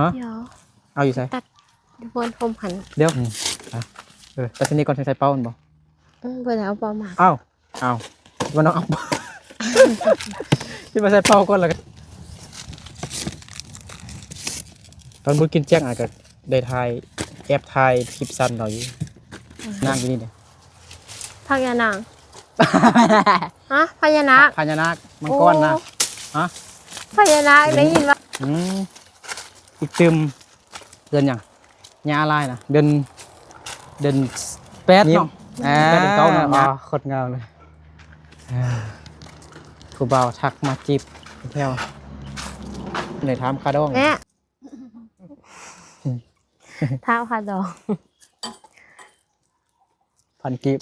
ຮະ? ດຽວ ເອົາຢູ່ໃສ? ຕັດຢູ່ບ່ອນຜົມຫັ້ນ. ດຽວ ອືມ ອ່ະ ເອີ ຕັດເສັ້ນນີ້ກ່ອນ ຈັ່ງໃສ່ເປົ້າແມ່ນບໍ່? ອືມ ບໍ່ໄດ້ເອົາເປົ້າມາ. ອ້າວ ອ້າວ ວ່ານ້ອງເອົາ ຄິດວ່າໃສ່ເປົ້າກ່ອນແລ້ວກໍ ຕອນບຸນກິນແຈ້ງອາດຈະໄດ້ຖ່າຍ ແອບຖ່າຍຄລິບສັ້ນເຮົາຢູ່. ອືມ ນາງຢູ່ນີ້ເດ້ ພະຍານາງ ຮະ? ພະຍານາກ ພະຍານາກ ມັງກອນນະ. ໂອ້ ຮະ? ພະຍານາກ ໄດ້ຍິນວ່າ ອືມ ອີກຕື່ມ ເດືອນຫຍັງ? ຍາອາລາຍນະ ເດືອນ ເດືອນແປດເນາະ. ອ່າ ແປດເດືອນເກົ້າເນາະ. ໂຄດງາມເລີຍ. ຜູ້ບ່າວທັກມາຈີບແຖວ ໄດ້ຖາມຄ່າດອງ. ແມ່ ຖາມຄ່າດອງ ພັນກີບ.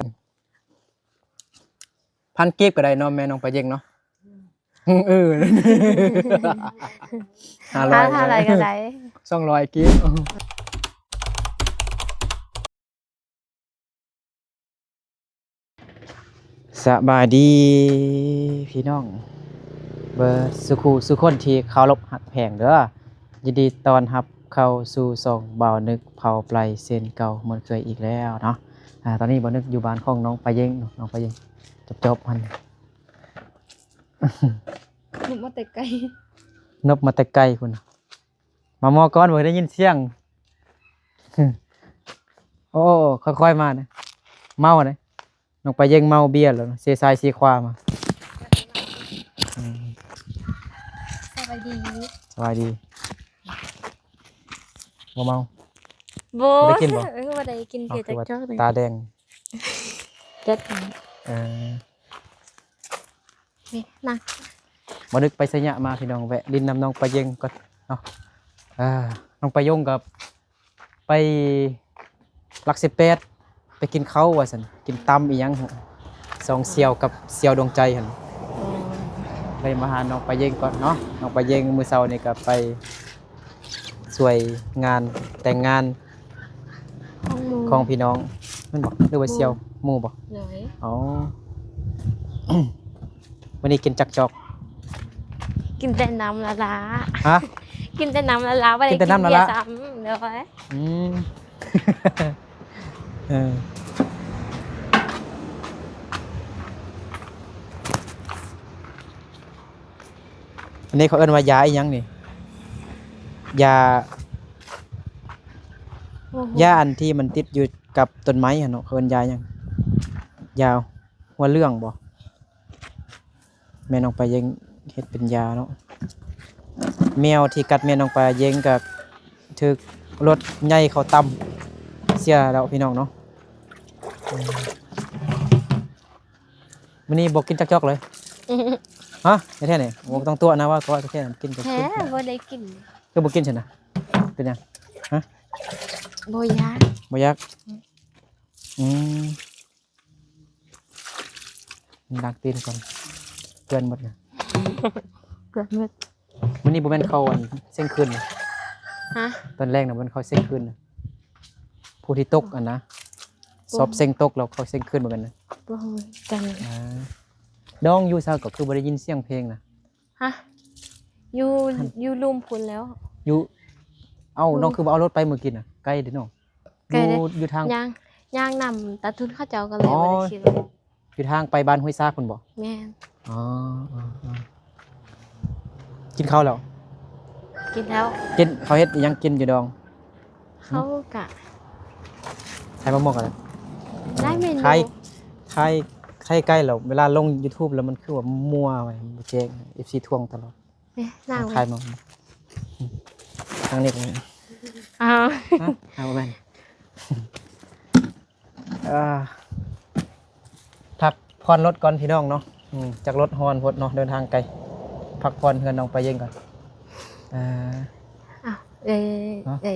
ພັນກີບກໍໄດ້ເນາະ ແມ່ນ້ອງປາເຢັງເນາະ. ເອີ ຫ້າຮ້ອຍ ເທົ່າໃດກໍໄດ້ ສອງຮ້ອຍກີບ. ສະບາຍດີພີ່ນ້ອງເບິດສູ່ຄູ່ສູ່ຄົນທີ່ເຄົາລົບຮັກແພງເດີ. ຍິນດີຕ້ອນຮັບເຂົ້າສູ່ຊ່ອງບ່າວນຶກເຜົາໄປເຊັ່ນເກົ່າເໝືອນເຄີຍອີກແລ້ວເນາະ. ອາ ຕອນນີ້ບ່າວນຶກຢູ່ບ້ານຂອງນ້ອງປາເຢັງເນາະ ນ້ອງປາເຢັງຈອບໆຫັ້ນ. ນົບມາແຕ່ໄກ ນົບມາແຕ່ໄກພຸ້ນ. ມາໝໍກ່ອນ ບໍ່ໄດ້ຍິນສຽງ. ໂອ້ ຄ່ອຍໆມາເດ້ ເມົາເດ້. ນ້ອງປາເຢັງເມົາເບຍແລ້ວ ເຊຊ້າຍເຊຂວາມາ. ອືມ ສະບາຍດີ ສະບາຍດີ. ບໍ່ເມົາ? ບໍ່ ບໍ່ໄດ້ກິນບໍ່? ເອີ ບໍ່ໄດ້ກິນເບຍຈັກຈອກເລີຍ. ຕາແດງ ຈັດ ເອີ ນີ້ນະ ບໍ່ນຶກໄປໄຊຍະມາພີ່ນ້ອງ ແວະຫຼິ້ນນຳນ້ອງປາເຢັງກ່ອນເນາະ. ອ່າ ນ້ອງປາຍົງກໍໄປຫຼັກສິບແປດ ໄປກິນເຂົ້າວ່າຊັ້ນ ກິນຕຳອີ່ຫຍັງ ສອງສ່ຽວກັບສ່ຽວດວງໃຈຫັ້ນ. ໄດ້ມາຫານ້ອງປາເຢັງກ່ອນເນາະ. ນ້ອງປາເຢັງມື້ເຊົ້ານີ້ກໍໄປ ຊ່ວຍງານແຕ່ງງານຂອງພີ່ນ້ອງແມ່ນບໍ່ ຫຼືວ່າສ່ຽວ ໝູ່ບໍ່? ໂດຍ ອໍ ມື້ນີ້ກິນຈັກຈອກ? ກິນແຕ່ນ້ຳລະລາ. ຮະ? ກິນແຕ່ນ້ຳລະລາ ບໍ່ໄດ້ກິນເບຍຊ້ຳ. ໂດຍ ອືມ ເອີ ອັນນີ້ເຂົາເອີ້ນວ່າຢາອີ່ຫຍັງນີ້? ຢາ ໂອ້ໂຫ ຢາອັນທີ່ມັນຕິດຢູ່ກັບຕົ້ນໄມ້ຫັ້ນເນາະ ເຂົາເອີ້ນຢາຫຍັງ? ຢາຫົວເລື່ອງບໍ່? ແມ່ນ້ອງປາເຢັງເຮັດເປັນຢາເນາະ. ແມວທີ່ກັດແມ່ນ້ອງປາເຢັງກໍຖືກລົດໃຫຍ່ເຂົາຕຳເສຍແລ້ວພີ່ນ້ອງເນາະ. ມື້ນີ້ບໍ່ກິນຈັກຈອກເລີຍ? ຮະ? ແທ້ໆນີ້ ບໍ່ຕ້ອງຕົວະນະ ວ່າກໍວ່າແທ້ໆ ກິນກໍກິນ. ບໍ່ໄດ້ກິນ. ຄືບໍ່ກິນຊັ້ນນະ? ເປັນຫຍັງ? ຮະ? ບໍ່ຢາກ ບໍ່ຢາກ. ອືມ ອືມ ລ້າງຕີນກ່ອນ ເປື້ອນໝົດນະ. ເປື້ອນໝົດ. ມື້ນີ້ບໍ່ແມ່ນເຂົາອັນເສັງຄືນນະ? ຮະ? ຕອນແລກນະ ບໍ່ແມ່ນເຂົາເສັງຄືນນະ? ຜູ້ທີ່ຕົກອັນນະ ໂອ້ ສອບເສັງຕົກແລ້ວເຂົາເສັງຄືນບໍ່ແມ່ນນະ? ບໍ່ຮູ້ຄືກັນ. ອ່າ ນ້ອງຢູ່ໃສກໍຄືບໍ່ໄດ້ຍິນສຽງເພງນະ? ຮະ? ຢູ່ ຢູ່ລຸ່ມພຸ້ນແລ້ວ. ຢູ່ ເອົ້າ ຢູ່ ນ້ອງຄືບໍ່ເອົາລົດໄປມື້ກີ້ນະ? ໄກເດ້ເນາະ. ໄກເດ້. ຢູ່ ຢູ່ທາງ ຍ່າງ ຍ່າງນຳຕາຕຸນເຂົາເຈົ້າກໍເລີຍ ອໍ ບໍ່ໄດ້ຂີ່ລົດ. ຢູ່ທາງໄປບ້ານຫ້ວຍຊາກພຸ້ນບໍ່? ແມ່ນ. ອໍ ອໍ ອໍ ກິນເຂົ້າແລ້ວ? ກິນແລ້ວ. ກິນ ເຂົາເຮັດອີ່ຫຍັງກິນຢູ່ດອງ? ເຂົາກະ ຂາຍມະມ່ວງກໍໄດ້. ຫຼາຍເມນູ. ຂາຍ ຂາຍ ຂາຍໄກແລ້ວ ເວລາລົງຢູທູບແລ້ວມັນຄືວ່າມົວໄວ້ ບໍ່ແຈ້ງ ເອັຟຊີທວງຕະຫຼອດ. ເອີ ນາງ ຂາຍມາ ທາງນີ້. ອ້າວ ຮະ? ເອົາແມ່ນ ເອີ ພັກຜ່ອນລົດກ່ອນພີ່ນ້ອງເນາະ. ອືມ ຈັກລົດຮ້ອນໂພດເນາະ ເດີນທາງໄກ. ພັກຜ່ອນເຮືອນນ້ອງປາເຢັງກ່ອນ. ເອີ ອ້າວ ເອີ ເອີ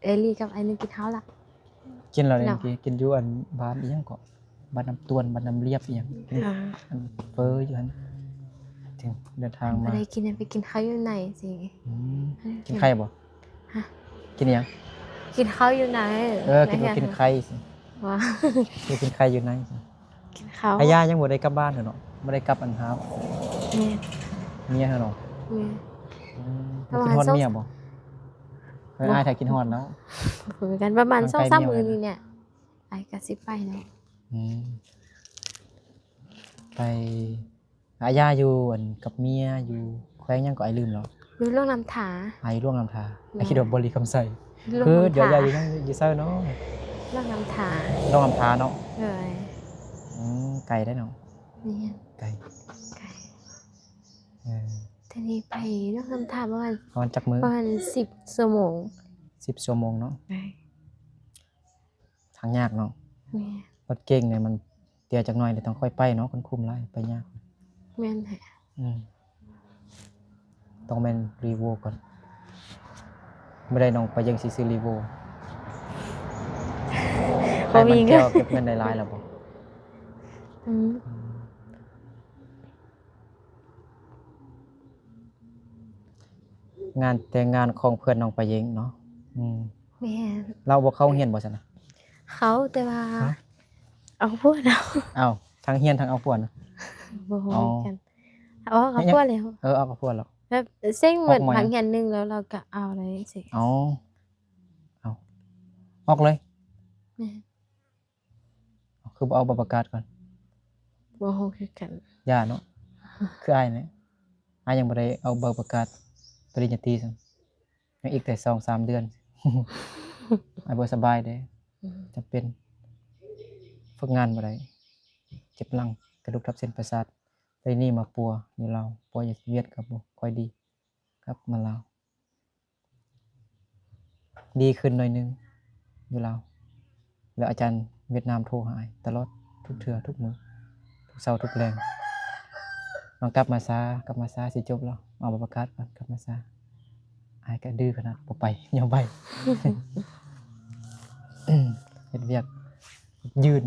ເອີ ລີກັບອ້າຍໜຶ່ງກິນເຂົ້າລະ? ກິນແລ້ວນີ້ ກິນແລ້ວ ກິນຢູ່ອັນບ້ານອີ່ຫຍັງເກາະ ບ້ານນ້ຳຕວນ ບ້ານນ້ຳລຽບອີ່ຫຍັງ ອ່າ ອັນເຝີຢູ່ຫັ້ນ. ເດີນທາງມາ ບໍ່ໄດ້ກິນ ໄປກິນເຂົ້າຢູ່ໃນຊິ. ອືມ ກິນໄຂ່ບໍ່? ຮະ? ກິນອີ່ຫຍັງ? ກິນເຂົ້າຢູ່ໃນ. ເອີ ຄິດວ່າກິນໄຂ່ຊິ. ວ່າ ຄືກິນໄຂ່ຢູ່ໃນຊິ. ກິນເຂົ້າ. ອາຍາຍັງບໍ່ໄດ້ກັບບ້ານເນາະ ບໍ່ໄດ້ກັບອັນຫາ ແມ່ນ ເມຍເນາະ. ແມ່ນ. ອືມ ຄິດຮອດເມຍບໍ່? ເອີ ອ້າຍຖ້າຄິດຮອດເນາະ ບໍ່ຮູ້ຄືກັນ ປະມານ ມັນ ສອງສາມ ໃກ້ແລ້ວ ມື້ນີ້ແຫຼະ ອ້າຍກໍຊິໄປແລ້ວ. ອືມ ໄປ ອາ ຢາຢູ່ອັນກັບເມຍຢູ່ແຂວງຫຍັງກໍ ອ້າຍລືມແລ້ວ. ຢູ່ຫຼວງນ້ຳທາ. ອາ ຢູ່ຫຼວງນ້ຳທາ. ແມ່ນ. ອ້າຍຄິດວ່າບໍລິຄຳໄຊ. ຄືດຽວ ຢາຢູ່ຫຍັງ ຢູ່ໃສເນາະ? ຫຼວງນ້ຳທາ. ຫຼວງນ້ຳທາເນາະ. ໂດຍ. ອືມ ໄກເດ້ເນາະ. ແມ່ນ. ໄກ ໄກ. ເອີ ແຕ່ນີ້ໄປຫຼວງນ້ຳທາປະມານ ປະມານຈັກມື້? ປະມານສິບຊົ່ວໂມງ. ສິບຊົ່ວໂມງເນາະ. ໄປ ທາງຍາກເນາະ. ແມ່ນ. ລົດເກັງນີ້ມັນເຕ້ຍຈັກໜ້ອຍ ແລ້ວຕ້ອງຄ່ອຍໄປເນາະ ຄົນຄຸມຫຼາຍ ໄປຍາກ. ແມ່ນແຫຼະ. ອືມ ຕ້ອງແມ່ນ Revo ກ່ອນ. ມື້ໃດນ້ອງປາເຢັງຊິຊື້ Revo ບໍ່ມີເງິນ ໃຫ້ມັນກ່ຽວເກັບເງິນໄດ້ຫຼາຍແລ້ວບໍ່? ອືມ ອືມ ງານແຕ່ງງານຂອງເພື່ອນນ້ອງປາເຢັງເນາະ. ອືມ ແມ່ນ. ລາວບໍ່ເຂົ້າໂຮງຮຽນບໍ່ຊັ້ນນະ? ເຂົ້າ ແຕ່ວ່າ ຮະ? ເອົາຜົວແລ້ວ. ອ້າວ ທັງຮຽນທັງເອົາຜົວນະ? ບໍ່ຮູ້ ອໍ ຄືກັນ. ອອກກັບຜົວແລ້ວ. ເອີ ອອກກັບຜົວແລ້ວ. ແບບເສັງໝົດ ອອກມາ ພັກຮຽນໜຶ່ງແລ້ວ ລາວກໍເອົາເລີຍຊີ້. ອໍ ເອົາ ອອກເລີຍ. ແມ່ນ. ຄືບໍ່ເອົາໃບປະກາດກ່ອນ? ບໍ່ຮູ້ຄືກັນ. ຢ່າເນາະ ຄືອ້າຍນີ້ ອ້າຍຍັງບໍ່ໄດ້ເອົາໃບປະກາດປະລິນຍາຕີຊ້ຳ ຍັງອີກແຕ່ສອງສາມເດືອນ. ອ້າຍບໍ່ສະບາຍເດ້. ອືມ ຈຳເປັນ ຝຶກງານບໍ່ໄດ້ ເຈັບຫຼັງ ກະດູກທັບເສັ້ນປະສາດ. ໄດ້ໜີມາປົວຢູ່ລາວ ປົວຢູ່ຫວຽດກໍບໍ່ຄ່ອຍດີ ກັບມາລາວ ດີຂຶ້ນໜ້ອຍໜຶ່ງຢູ່ລາວ. ແລ້ວອາຈານຫວຽດນາມໂທຫາອ້າຍຕະຫຼອດ ທຸກເທື່ອ ທຸກມື້ ທຸກເຊົ້າທຸກແລງ. ນ້ອງກັບມາຊ້າ ກັບມາຊ້າ ຊິຈົບແລ້ວ ເອົາໃບປະກາດກ່ອນ ກັບມາຊ້າ. ອ້າຍກະດື້ຂະໜາດ ບໍ່ໄປ ຍອມໄປ. ເຮັດວຽກຢືນ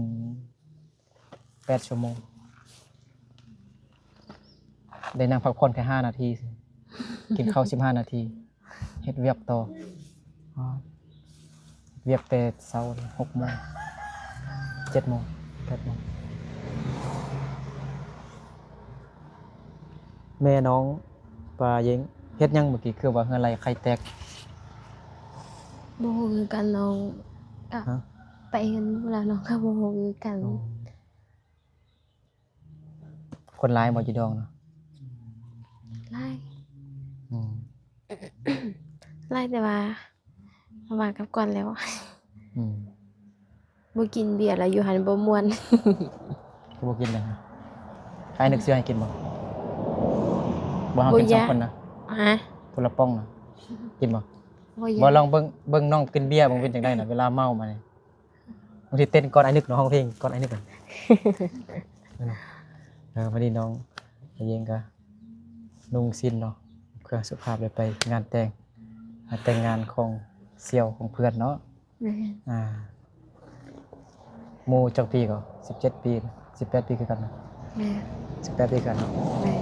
ແປດຊົ່ວໂມງ ໄດ້ນັ່ງພັກຜ່ອນແຄ່ຫ້ານາທີ ກິນເຂົ້າສິບຫ້ານາທີ ເຮັດວຽກຕໍ່. ເຮັດວຽກແຕ່ເຊົ້າ ຫົກໂມງ ເຈັດໂມງ ແປດໂມງ. ແມ່ນ້ອງປາເຢັງ ເຮັດຫຍັງມື້ກີ້ ຄືວ່າເຫື່ອໄຫຼໄຂ່ແຕກ? ບໍ່ຮູ້ຄືກັນນ້ອງ ກະ ຮະ? ໄປເຮືອນໝູ່ແລ້ວນ້ອງກະບໍ່ຮູ້ຄືກັນ. ອໍ ຄົນຫຼາຍບໍ່ ຢູ່ດອງນະ? ຫຼາຍ. ອືມ ຫຼາຍ ແຕ່ວ່າ ເອົາມາກັບກ່ອນແລ້ວ. ອືມ ບໍ່ກິນເບຍແລ້ວຢູ່ຫັ້ນບໍ່ມ່ວນ. ຄືບໍ່ກິນເລີຍ? ອ້າຍນຶກຊື້ໃຫ້ກິນບໍ່? ບໍ່ ເຮົາກິນສອງຄົນນະ. ຮະ? ຄົນລະປ່ອງນະ ກິນບໍ່? ບໍ່ຢາກ. ບໍ່ ລອງເບິ່ງ ເບິ່ງນ້ອງກິນເບຍເບິ່ງເປັນຈັ່ງໃດນະ ເວລາເມົາມານີ້. ບາງທີເຕັ້ນກ່ອນອ້າຍນຶກເນາະ ຮ້ອງເພງກ່ອນອ້າຍນຶກ. ເອີ ວັນນີ້ນ້ອງປາເຢັງກະນຸ່ງສິ້ນເນາະ ເຄື່ອງສຸພາບ ໄດ້ໄປງານແຕ່ງ ງານແຕ່ງງານຂອງສ່ຽວຂອງເພື່ອນເນາະ. ແມ່ນ. ອ່າ ໝູ່ຈັກປີກໍ? ສິບເຈັດປີ ສິບແປດປີຄືກັນນະ? ແມ່ນ. ສິບແປດປີຄືກັນເນາະ? ແມ່ນ.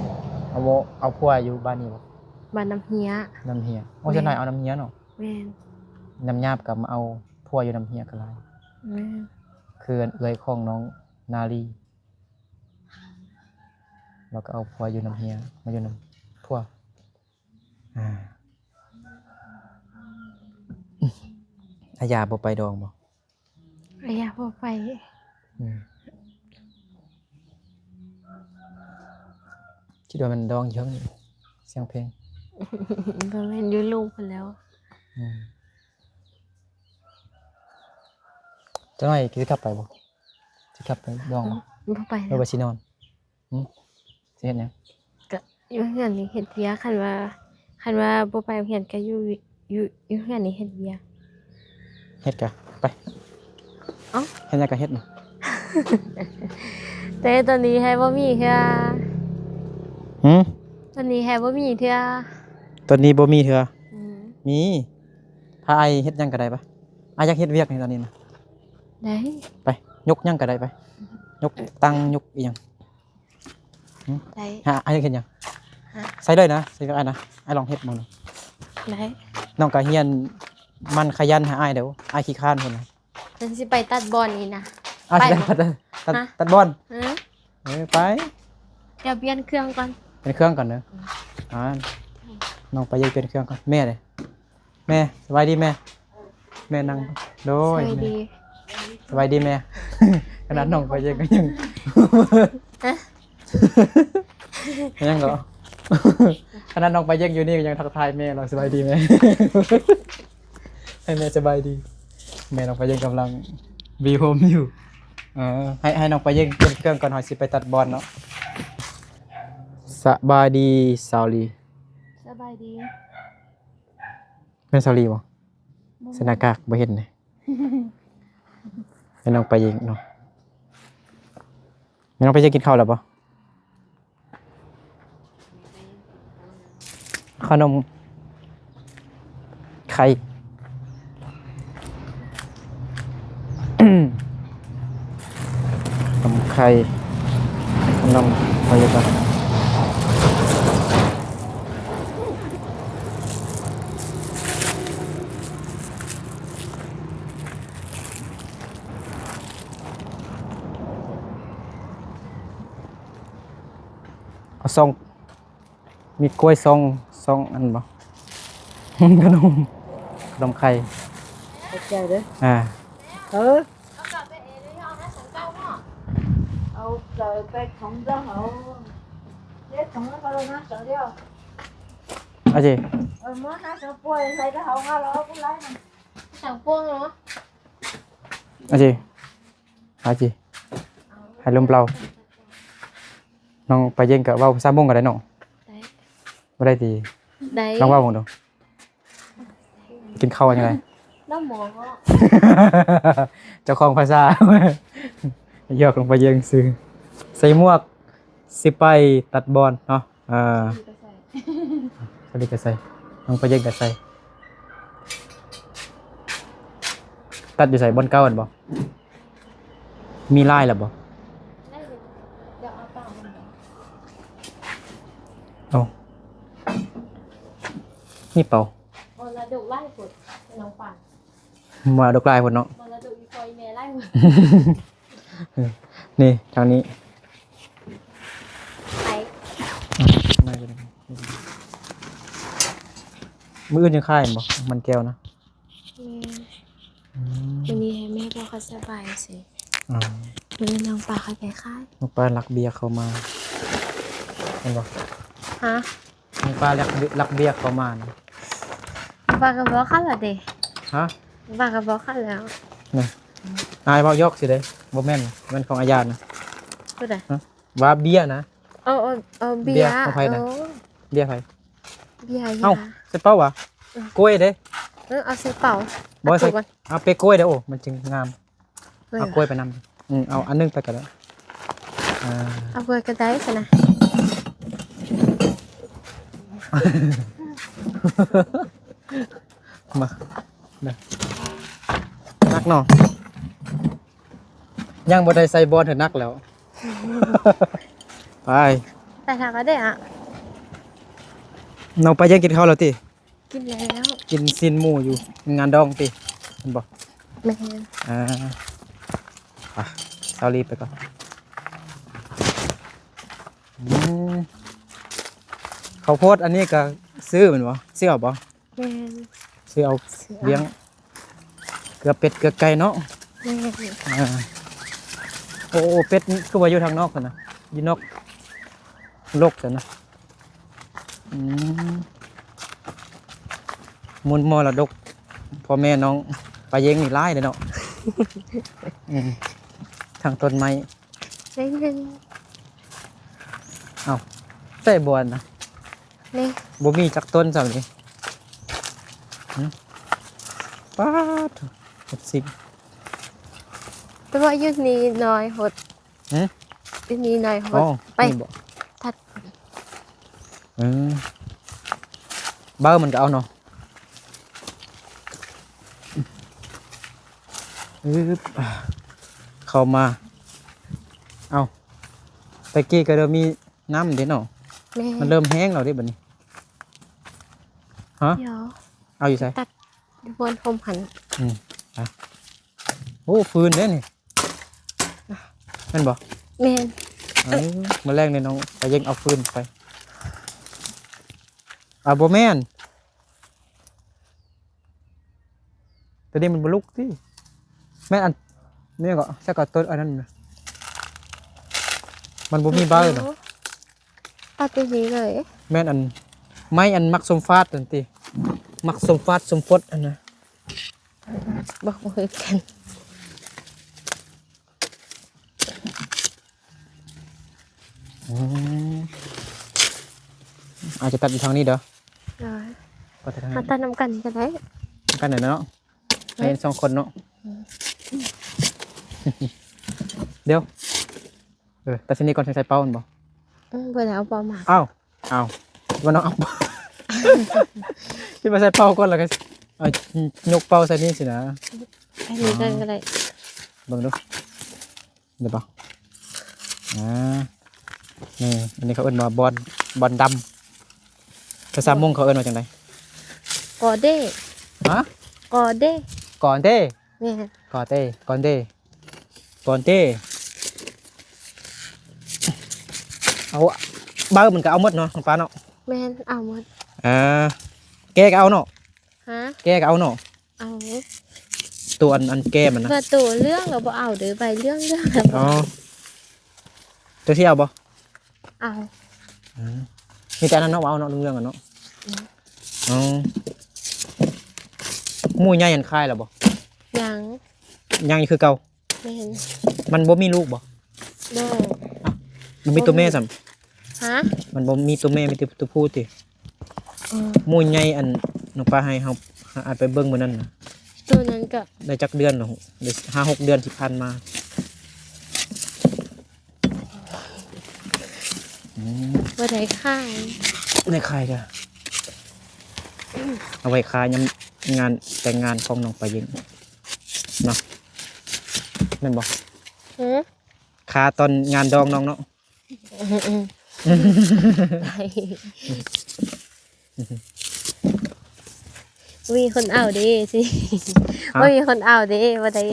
ເອົາ ເອົາຜົວຢູ່ບ້ານນີ້ບໍ່? ບ້ານນ້ຳເຮຍ. ນ້ຳເຮຍ. ໂອ້ ແມ່ນ. ສ່ວນຫຼາຍເອົານ້ຳເຮຍເນາະ? ແມ່ນ. ນ້ຳຍາບກໍມາເອົາຜົວຢູ່ນ້ຳເຮຍກໍຫຼາຍ. ແມ່ນ. ຄືເອື້ອຍຂອງນ້ອງນາລີ ລາວກໍເອົາຜົວຢູ່ນ້ຳເຮຍ ມາຢູ່ນຳຜົວ. ອ່າ ອາຢາບໍ່ໄປດອງບໍ່? ອາຢາບໍ່ໄປ. ອືມ ຄິດວ່າມັນດອງຢູ່ເທິງ ສຽງເພງ. ບໍ່ແມ່ນ ຢູ່ລຸ່ມພຸ້ນແລ້ວ. ອືມ ຈັກໜ້ອຍຊິກັບໄປບໍ່? ຊິກັບໄປດອງບໍ່? ບໍ່ໄປແລ້ວ. ຫຼືວ່າຊິນອນ? ຫື ຊິເຮັດຫຍັງ? ກະຢູ່ເຮືອນນີ້ເຮັດວຽກ. ຄັນວ່າ ຄັນວ່າບໍ່ໄປໂຮງຮຽນກະຢູ່ ຢູ່ ຢູ່ເຮືອນນີ້ເຮັດວຽກ. ເຮັດກະໄປ. ເອົ້າ ເຮັດຫຍັງກະເຮັດ. ແຕ່ຕອນນີ້ໃຫ້ບໍ່ມີເທື່ອ. ຫື ຕອນນີ້ໃຫ້ບໍ່ມີເທື່ອ. ຕອນນີ້ບໍ່ມີເທື່ອ. ອືມ ມີ. ພາອ້າຍເຮັດຫຍັງກະໄດ້ປະ. ອ້າຍຢາກເຮັດວຽກນີ້ຕອນນີ້ນະ. ໄດ້. ໄປ ຍົກຫຍັງກະໄດ້ໄປ. ຍົກຕັ່ງ ຍົກອີ່ຫຍັງ. ຫື ໄດ້. ຫາ ອ້າຍຢາກເຮັດຫຍັງ? ຮະ? ໃສ່ເລີຍນະ ໃສ່ກັບອ້າຍນະ. ອ້າຍລອງເຮັດເບິ່ງນະ. ໄດ້. ນ້ອງກະຮຽນໝັ່ນຂະຫຍັນໃຫ້ອ້າຍເດີ້. ອ້າຍຂີ້ຄ້ານພຸ້ນນະ. ເພິ່ນຊິໄປຕັດບ່ອນນີ້ນະ. ອ້າຍຊິໄປຕັດ ຕັດ ຕັດບ່ອນ. ເອີ ເອີ ໄປ. ດຽວປ່ຽນເຄື່ອງກ່ອນ. ປ່ຽນເຄື່ອງກ່ອນເດີ້. ອືມ ອ່າ ນ້ອງໄປ ຢາກປ່ຽນເຄື່ອງກ່ອນ. ແມ່ເດ້? ແມ່ ສະບາຍດີແມ່. ແມ່ນັ່ງ ໂດຍ ສະບາຍດີ ແມ່ ສະບາຍດີແມ່. ຂະໜາດນ້ອງໄປເຢັນກໍຍັງ ຮະ ຍັງເກາະ ຂະໜາດນ້ອງໄປເຢັນຢູ່ນີ້ກໍຍັງທັກທາຍແມ່ເນາະ ສະບາຍດີແມ່ ໃຫ້ແມ່ສະບາຍດີ. ແມ່ນ້ອງໄປເຢັນກຳລັງວີໂຮມຢູ່. ເອີ ໃຫ້ ໃຫ້ນ້ອງໄປເຢັນເຄື່ອງກ່ອນ ເຮົາຊິໄປຕັດບອນເນາະ. ສະບາຍດີສາວລີ. ສະບາຍດີ. ແມ່ນສາວລີບໍ່? ບໍ່ ໃສ່ໜ້າກາກບໍ່ເຫັນເດ້. ແມ່ນ້ອງໄປເຢັນເນາະ. ແມ່ນ້ອງໄປເຢັນກິນເຂົ້າແລ້ວບໍ່? ຂະໜົມໄຂ່ ຂະໜົມໄຂ່ ຂະໜົມໄຂ່ ເອົາສອງ ມີກ້ວຍສອງ ສອງອັນບໍ່? ຂະໜົມ ຂະໜົມໄຂ່ ຂອບໃຈເດີ. ອ່າ ເອີ ເອົາໃສ່ແປັກຖົງເດີ ເອົາເຮັດຖົງແລ້ວກໍລົງມາໃສ່ດຽວ ໂອເຄ ເອີ ມາຫາສັງປ່ວຍໃສ່ເຮົາມາແລ້ວເອົາຜູ້ຫຼາຍນຳ ສັງປ່ວຍເນາະ ໂອເຄ. ຫາຈິ ໃຫ້ລົມເປົ່າ. ນ້ອງປາເຢັນກໍເວົ້າພາສາມົ້ງກໍໄດ້ເນາະ. ໄດ້ ບໍ່ໄດ້ຕິ? ໄດ້ ລອງເວົ້າເບິ່ງດູ. ກິນເຂົ້າວ່າຈັ່ງໃດ? ນ້ຳໝໍ ເຈົ້າຂອງພາສາ. ຢອກນ້ອງປາເຢັນຊື່. ໃສ່ໝວກ ຊິໄປຕັດບອນເນາະ. ອ່າ ສາວລີກໍໃສ່ ນ້ອງປາເຢັນກໍໃສ່. ຕັດຢູ່ໃສ? ບ່ອນເກົ່າຫັ້ນບໍ່? ມີລາຍແລ້ວບໍ່? ເອົາ ມີເປົ່າ ມໍລະດົກຫຼາຍໂພດ ນ້ອງປານ. ມໍລະດົກຫຼາຍພຸ້ນເນາະ. ມໍລະດົກອີ່ພໍ່ອີ່ແມ່ຫຼາຍພຸ້ນ. ນີ້ທາງນີ້ ໄປ ອືມ ມາກໍໄດ້. ມື້ອື່ນຍັງຂາຍບໍ່? ມັນແກ້ວນະ. ແມ່ນ. ອືມ ມື້ນີ້ໃຫ້ແມ່ບໍ່ຄ່ອຍສະບາຍຊິ. ອໍ ມື້ອື່ນນ້ອງປາຄ່ອຍໄປຂາຍ. ນ້ອງປາລັກເບຍເຂົ້າມາ ແມ່ນບໍ່? ຮະ? ນ້ອງປາລັກ ລັກເບຍເຂົ້າມານະ. ປາກໍບອກເຂົາແລ້ວເດ້. ຮະ? ປາກໍບອກເຂົາແລ້ວ. ນີ້ ອ້າຍເວົ້າຢອກຊື່ເດ້. ບໍ່ແມ່ນ ແມ່ນຂອງອາຍານະ. ຜູ້ໃດ? ຮະ? ວ່າເບຍນະ. ເອົາ ເອົາ ເອົາເບຍ ເບຍຂອງໃຜນະ? ໂອ້ ເບຍໃຜ? ເບຍ ເອົ້າ ຢາ ໃສ່ເປົາຫວາ? ເອີ ກ້ວຍເດ້. ເອີ ເອົາໃສ່ເປົາ. ບໍ່ໃສ່ ເອົາເປກ້ວຍເດ້. ໂອ້ ມັນຈຶ່ງງາມ. ເອີ ເອົາກ້ວຍໄປນຳ. ອືມ ເອົາອັນໜຶ່ງໄປກໍໄດ້. ອ່າ ເອົາກ້ວຍກໍໄດ້ຊັ້ນນະ. ມາ ນະ ໜັກເນາະ. ຍັງບໍ່ໄດ້ໃສ່ບ່ອນເທື່ອ ໜັກແລ້ວ. ໄປ ໄປທາງກໍໄດ້ອະ. ນ້ອງປາເຢັນກິນເຂົ້າແລ້ວຕິ? ກິນແລ້ວ. ກິນຊີ້ນໝູຢູ່ງານດອງຕິ? ແມ່ນບໍ່? ແມ່ນ. ອ່າ ໄປ ສາວລີໄປກ່ອນ. ອືມ ເຂົ້າໂພດອັນນີ້ກໍຊື້ແມ່ນບໍ່? ຊື້ເອົາບໍ່? ແມ່ນ. ຊື້ເອົາ ຊື້ເອົາ ລ້ຽງເກືອເປັດເກືອໄກ່ເນາະ. ແມ່ນ. ອ່າ ໂອ້ ເປັດຄືວ່າຢູ່ທາງນອກຊັ້ນນະ ຢູ່ນອກໂລກຊັ້ນນະ. ອືມ ມູນມໍລະດົກພໍ່ແມ່ນ້ອງປາເຢັນນີ້ຫຼາຍເດ້ເນາະ. ອືມ ທັງຕົ້ນໄມ້ ເອີ ເອົ້າ ໃສ່ບ່ອນນະ. ນີ້ ບໍ່ມີຈັກຕົ້ນຊ້ຳນີ້. ຫຶ ປາດໂທ້ ຫົກສິບ. ແຕ່ວ່າຢູ່ນີ້ໜ້ອຍໂພດ. ຫຶ ຢູ່ນີ້ໜ້ອຍໂພດ. ອໍ ໄປ ນີ້ບໍ່? ຕັດ ເອີ ເບົາມັນກໍເອົາເນາະ. ອືບ ເຂົ້າມາ. ເອົ້າ ແຕ່ກີ້ກໍເລີ່ມມີ ນ້ຳເດ້ເນາະ. ແມ່ນ. ມັນເລີ່ມແຫ້ງແລ້ວເດ້ບັດນີ້. ຮະ? ດຽວ ເອົາຢູ່ໃສ? ຕັດຢູ່ບ່ອນຮົ່ມຫັ້ນ. ອືມ ໄປ. ໂອ້ ຟືນເດ້ນີ້. ແມ່ນບໍ່? ແມ່ນ. ເອີ ມື້ແລງນີ້ນ້ອງໄປເຢັງເອົາຟືນໄປ. ອ່າ ບໍ່ແມ່ນ. ຕົວນີ້ມັນບໍ່ລຸກຕິ. ແມ່ນອັນ ແມ່ນກໍ ໃສ່ກໍຕົວອັນນັ້ນນະ ມັນບໍ່ມີໃບເນາະ. ເອົາຕົວນີ້ເລີຍ. ແມ່ນອັນ ໄມ້ອັນມັກສົມຟາດນັ້ນຕິ ມັກສົມຟາດສົມຟົດຫັ້ນນະ. ບໍ່ ບໍ່ຄືກັນ. ອືມ ອາດຈະຕັດຢູ່ທາງນີ້ເດີ. ໂດຍ ຕັດທາງນີ້ ເຮົາຕັດນຳກັນກໍໄດ້ ນຳກັນນັ້ນເນາະ. ໃຫ້ສອງຄົນເນາະ. ອືມ ດຽວ ເອີ ຕັດເສັ້ນນີ້ກ່ອນ ຈັ່ງໃສ່ເປົ້າແມ່ນບໍ່? ອືມ ບໍ່ໄດ້ເອົາເປົ້າມາ. ອ້າວ ອ້າວ ວ່ານ້ອງເອົາ ຄິດວ່າໃສ່ເປົ້າກ່ອນ ແລ້ວກໍເອົາ ຍົກເປົ້າໃສ່ນີ້ຊີ້ນະ. ອັນນີ້ກ່ອນກໍໄດ້ ເບິ່ງດູ ໄດ້ບໍ່? ອ່າ ນີ້ ອັນນີ້ເຂົາເອີ້ນວ່າບອນ ບອນດຳ. ພາສາມົ້ງເຂົາເອີ້ນວ່າຈັ່ງໃດ? ກອເດ. ຮະ? ກອເດ. ກອເດ. ແມ່ນ ກອເຕ ກອນເຕ ກອນເຕ. ເອົາ ໃບມັນກໍເອົາໝົດເນາະ ນ້ອງປາເນາະ. ແມ່ນ ເອົາໝົດ. ເອີ ແກ່ກໍເອົາເນາະ. ຮະ? ແກ່ກໍເອົາເນາະ. ເອົາ ຕົວອັນ ອັນແກ່ມັນນະ. ວ່າໂຕເຫຼືອງລະບໍ່ເອົາເດີ ໃບເຫຼືອງໆລະບໍ່ເອົາ. ອໍ ຕົວຊິເອົາບໍ່? ເອົາ. ອືມ ມີແຕ່ອັນນັ້ນເນາະ ເອົາເນາະ ເຫຼືອງໆ ອັນເນາະ. ອືມ ອໍ ໝູໃຫຍ່ຫັ້ນຂາຍແລ້ວບໍ່? ຍັງ. ຍັງຢູ່ຄືເກົ່າ. ແມ່ນ. ມັນບໍ່ມີລູກບໍ່? ບໍ່. ມັນມີຕົວແມ່ຊ້ຳ. ຮະ? ມັນບໍ່ມີຕົວແມ່ ມີແຕ່ຕົວຜູ້ຕິ? ເອີ ໝູໃຫຍ່ອັນນ້ອງປາໃຫ້ເຮົາ ເຮົາໄປເບິ່ງມື້ນັ້ນນະ. ໂຕນັ້ນກະໄດ້ຈັກເດືອນແລ້ວ? ໄດ້ຫ້າຫົກເດືອນທີ່ຜ່ານມາ. ອືມ ບໍ່ໄດ້ຂາຍ. ໄດ້ຂາຍກະ ເອົາໄວ້ຂາຍຍາມງານແຕ່ງງານຂອງນ້ອງປາເຢັນເນາະ ແມ່ນບໍ່? ຫື? ຂາຍຕອນງານດອງນ້ອງເນາະ. ອືມ ໄດ້ ບໍ່ມີຄົນເອົາເດ້ຊິ. ຮະ? ບໍ່ມີຄົນເອົາເດ້ ບໍ່ໄດ້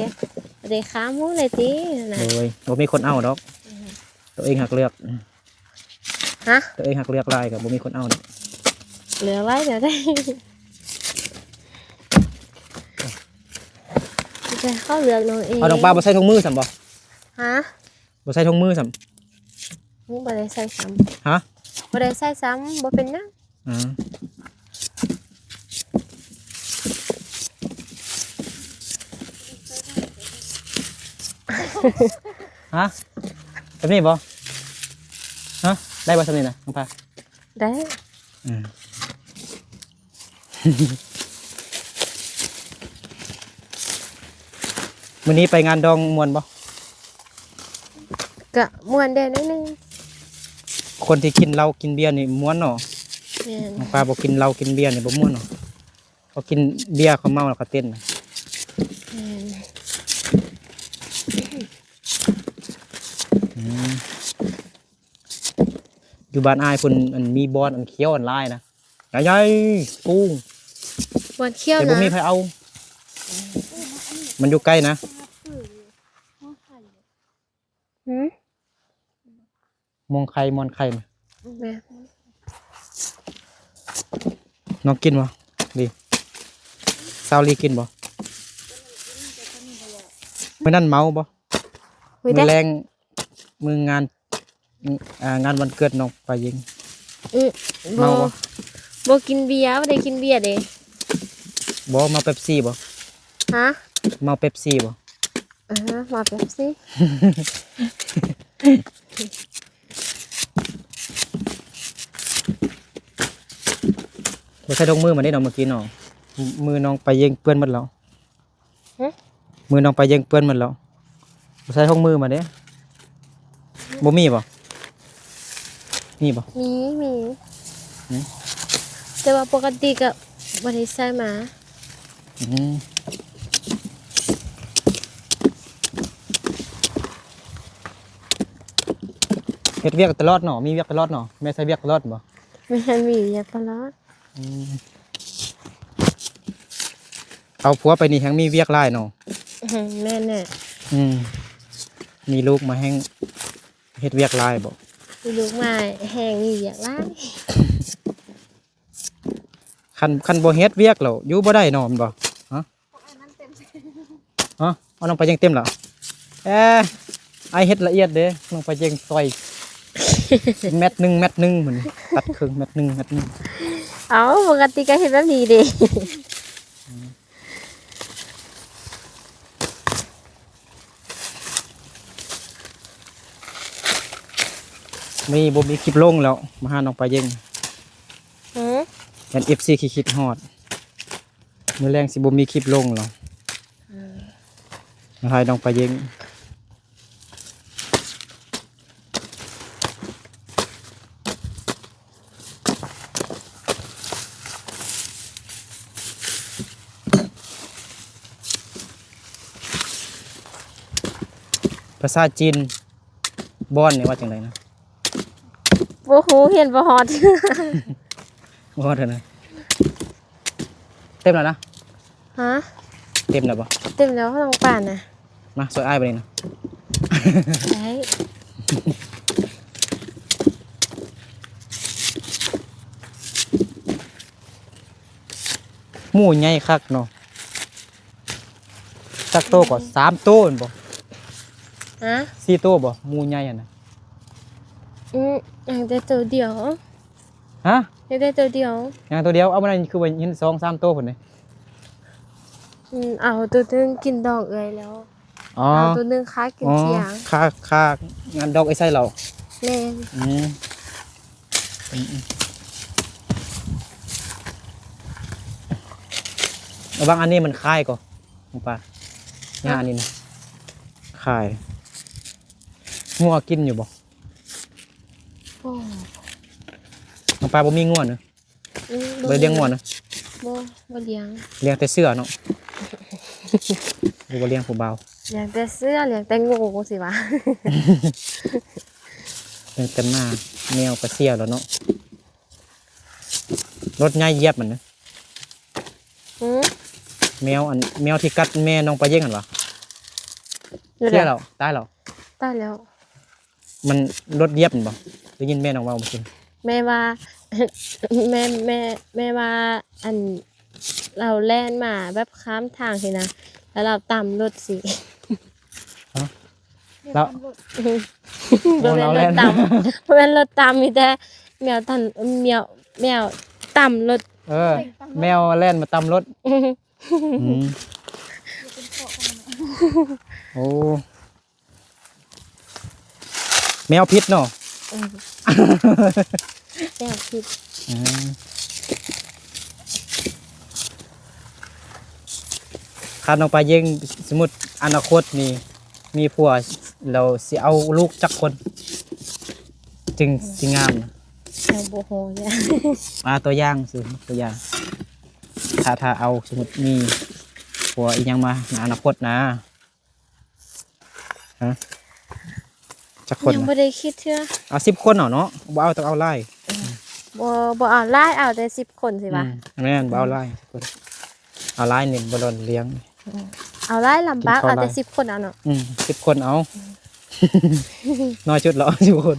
ບໍ່ໄດ້ຄ້າໝູ່ເລີຍຕິນະ. ໂດຍ ບໍ່ມີຄົນເອົາດອກ. ອືມ ຕົວເອງຫາກເລືອກ. ຮະ? ຕົວເອງຫາກເລືອກຫຼາຍກໍບໍ່ມີຄົນເອົາດອກ. ເລືອກຫຼາຍແນວໃດ? ແຕ່ເຂົາເລືອກນ້ອງເອງ. ເອົາ ນ້ອງປາບໍ່ໃສ່ຖົງມືຊ້ຳບໍ່? ຮະ? ບໍ່ໃສ່ຖົງມືຊ້ຳ. ບໍ່ໄດ້ໃສ່ຊ້ຳ. ຮະ? ບໍ່ໄດ້ໃສ່ຊ້ຳ ບໍ່ເປັນຫຍັງ. ອືມ ຮະ? ແບບນີ້ບໍ່? ຮະ? ໄດ້ບໍ່ຊ່ຳນີ້ນະ ນ້ອງພາ? ໄດ້. ອືມ ມື້ນີ້ໄປງານດອງມ່ວນບໍ່? ກະມ່ວນແດ່ໜ້ອຍໜຶ່ງ. ຄົນທີ່ກິນເຫຼົ້າກິນເບຍນີ້ມ່ວນເນາະ. ແມ່ນ. ນ້ອງປາບໍ່ກິນເຫຼົ້າກິນເບຍນີ້ບໍ່ມ່ວນເນາະ. ເຂົາກິນເບຍເຂົາເມົາແລ້ວເຂົາເຕັ້ນນະ. ແມ່ນ. ອືມ ຢູ່ບ້ານອ້າຍເພິ່ນ ອັນ ມີບ່ອນ ອັນ ຂຽວ ອັນ ຫຼາຍນະ ໃຫຍ່ໆ ສູງ ບ່ອນຂຽວນະ ແຕ່ບໍ່ມີໃຜເອົາ. ມັນຢູ່ໃກ້ນະ. ຫື? ມ່ວງໄຂ່ ມ່ວນໄຂ່ນະ. ແມ່ນ. ນ້ອງກິນບໍ່? ລີ ສາວລີກິນບໍ່? ມື້ນັ້ນເມົາບໍ່? ມື້ໃດ? ມື້ແລງ ມື້ງານ ອ່າ ງານວັນເກີດນ້ອງປາເຢັງ. ອື ເມົາບໍ່? ບໍ່ ບໍ່ກິນເບຍ ບໍ່ໄດ້ກິນເບຍເດ້. ບໍ່ ເມົາເປັບຊີບໍ່? ຮະ? ເມົາເປັບຊີບໍ່? ເອີ ເມົາເປັບຊີ. ບໍ່ໃສ່ຖົງມືມາເດ້ນ້ອງ ມື້ກີ້ນ້ອງ ມືນ້ອງປາເຢັງເປື້ອນໝົດແລ້ວ. ຫຶ? ມືນ້ອງປາເຢັງເປື້ອນໝົດແລ້ວ. ບໍ່ໃສ່ຖົງມືມາເດ້. ບໍ່ມີບໍ່? ມີບໍ່? ມີ ມີ. ຫຶ? ແຕ່ວ່າປົກກະຕິກໍບໍ່ໄດ້ໃສ່ມາ. ອືມ ເຮັດວຽກຕະຫຼອດເນາະ ມີວຽກຕະຫຼອດເນາະ. ແມ່ໃສ່ວຽກຕະຫຼອດບໍ່? ແມ່ນ ມີວຽກຕະຫຼອດ. ອືມ ເອົາຜົວໄປນີ້ແຮ່ງມີວຽກຫຼາຍເນາະ. ອືມ ແມ່ນແຫຼະ. ອືມ ມີລູກມາແຮ່ງເຮັດວຽກຫຼາຍບໍ? ມີລູກມາແຮ່ງມີວຽກຫຼາຍ. ຄັນ ຄັນບໍ່ເຮັດວຽກແລ້ວຢູ່ບໍ່ໄດ້ເນາະ ແມ່ນບໍ່? ຮະ? ພວກອັນນັ້ນເຕັມໃສ່ າ ນ້ອງປາເຢັງເຕັມແລ້ວ. ເອີ ອ້າຍເຮັດລະອຽດເດ້ ນ້ອງປາເຢັງ ຊອຍແມັດໜຶ່ງ ແມັດໜຶ່ງ ມື້ນີ້ຕັດເຄິ່ງ ແມັດໜຶ່ງ ແມັດໜຶ່ງ. ເອົ້າ ປົກກະຕິກະເຮັດແບບນີ້ເດ້. ມື້ນີ້ບໍ່ມີຄລິບລົງແລ້ວ ມາຫານ້ອງປາເຢັງ. ຫື? ຢ້ານເອັຟຊີຄິດຮອດ. ມື້ແລງຊິບໍ່ມີຄລິບລົງແລ້ວ. ອືມ ມາຖ່າຍນ້ອງປາເຢັງ. ພາສາຈີນ ບ່ອນນີ້ວ່າຈັ່ງໃດນະ? ບໍ່ຮູ້ ຮຽນບໍ່ຮອດ. ບໍ່ຮອດເທື່ອນະ. ເຕັມແລ້ວນະ? ຮະ? ເຕັມແລ້ວບໍ່? ເຕັມແລ້ວ ນ້ອງປານນະ. ມາຊ່ວຍອ້າຍບາດນີ້ນະ. ໄດ້. ໝູໃຫຍ່ຄັກເນາະ. ຈັກໂຕກໍ ອືມ ສາມໂຕແມ່ນບໍ່? ຮະ? ສີ່ໂຕບໍ່? ໝູໃຫຍ່ຫັ້ນນະ. ອືມ ຍັງແຕ່ໂຕດຽວ. ຮະ? ຍັງແຕ່ໂຕດຽວ. ຍັງໂຕດຽວ? ເອົາ ມື້ນັ້ນຄືວ່າເຫັນສອງສາມໂຕພຸ້ນເດ້. ອືມ ເອົາໂຕໜຶ່ງກິນດອງເອື້ອຍແລ້ວ. ອໍ ເອົາໂຕໜຶ່ງຄາກິນທ່ຽງ. ຄາ ຄາງານດອກເອື້ອຍໄຊເຫຼົ່າ. ແມ່ນ. ອືມ ອືມ ອືມ ລະວັງອັນນີ້ມັນຄາຍກໍ ນ້ອງປາ ຫຍ້ານີ້ນະ ຄາຍ. ງົວກິນຢູ່ບໍ່? ບໍ່. ນ້ອງປາບໍ່ມີງົວເນາະ? ອືມ ບໍ່ໄດ້ລ້ຽງງົວນະ? ບໍ່ ບໍ່ລ້ຽງ. ລ້ຽງແຕ່ເສືອເນາະ. ຫຼືວ່າລ້ຽງຜູ້ບ່າວ? ລ້ຽງແຕ່ເສືອ ລ້ຽງແຕ່ງູຊີ້ຫວາ. ຕັ້ງແຕ່ມາແມວກະເສຍແລ້ວເນາະ. ລົດໃຫຍ່ຢຽບມັນນະ. ຫື? ແມວ ອັນ ແມວທີ່ກັດແມ່ນ້ອງປາເຢັງຫັ້ນຫວາ? ເສຍແລ້ວ ຕາຍແລ້ວ. ຕາຍແລ້ວ. ມັນລົດຢຽບແມ່ນບໍ່? ໄດ້ຍິນແມ່ນ້ອງເວົ້າມື້ຄືນ. ແມ່ວ່າ ແມ່ ແມ່ ແມ່ວ່າ ອັນ ລາວແລ່ນມາແບບຂ້າມທາງຊີ້ນະ ແລ້ວລາວຕຳລົດຊີ້. ຮະ? ລາວ ບໍ່ແມ່ນລົດຕຳ ບໍ່ແມ່ນລົດຕຳ ມີແຕ່ແມວຕຳ ແມວ ແມວຕຳລົດ. ເອີ ແມວແລ່ນມາຕຳລົດ. ອືມ ໂອ້ ແມວພິດເນາະ. ເອີ ແມວພິດ. ອືມ ຄັນນ້ອງປາເຢັງ ສົມມຸດອະນາຄົດນີ້ມີຜົວແລ້ວ ຊິເອົາລູກຈັກຄົນຈຶ່ງ ອືມ ຊິງາມນະ? ເຮົາບໍ່ຮູ້. ອ່າ ຕົວຢ່າງຊື່ ຕົວຢ່າງ ຖ້າ ຖ້າເອົາ ສົມມຸດມີຜົວອີ່ຫຍັງມາໃນອະນາຄົດນະ. ຮະ? ຈັກຄົນ? ຍັງບໍ່ໄດ້ຄິດເທື່ອ. ເອົາສິບຄົນເອົາເນາະ ບໍ່ເອົາ ຕ້ອງເອົາຫຼາຍ. ເອີ ບໍ່ ບໍ່ເອົາຫຼາຍ ເອົາແຕ່ສິບຄົນຊິຫວາ. ອືມ ແມ່ນ ບໍ່ເອົາຫຼາຍ ສິບຄົນ. ເອົາຫຼາຍນີ້ບໍ່ລ້ຽງ. ເອີ ເອົາຫຼາຍລຳບາກ. ເອົາແຕ່ສິບຄົນເອົາເນາະ. ອືມ ສິບຄົນເອົາ. ອືມ ນ້ອຍສຸດແລ້ວ ສິບຄົນ.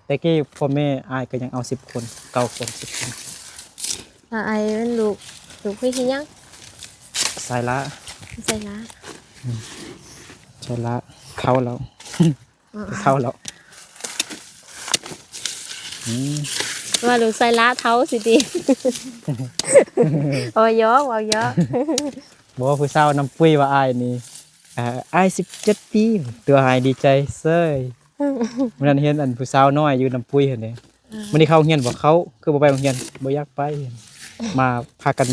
ແຕ່ກີ້ພໍ່ແມ່ອ້າຍກໍຍັງເອົາສິບຄົນ ເກົ້າຄົນ ສິບຄົນ. ອາ ອ້າຍເປັນລູກ ລູກຜູ້ຍິງຫຍັງ? ສາຍຫຼ້າ. ສາຍຫຼ້າ. ອືມ ສາຍຫຼ້າ ເຖົ້າແລ້ວ. ອໍ ເຖົ້າແລ້ວ. ອືມ ວ່າລູກສາຍຫຼ້າເຖົ້າຊີ້ຕິ. ເວົ້າຢອກ ເວົ້າຢອກ. ບໍ່ ຜູ້ສາວນ້ຳປຸ້ຍວ່າອ້າຍນີ້ ອາ ອ້າຍສິບເຈັດປີ ຕົວະອ້າຍດີໃຈເສີຍ. ມື້ນັ້ນເຫັນອັນຜູ້ສາວນ້ອຍຢູ່ນ້ຳປຸ້ຍຫັ້ນເດ້. ອືມ ມື້ນີ້ເຂົ້າໂຮງຮຽນບໍ່? ເຂົ້າ. ຄືບໍ່ໄປໂຮງຮຽນ? ບໍ່ຢາກໄປ. ມາ ພາກັນ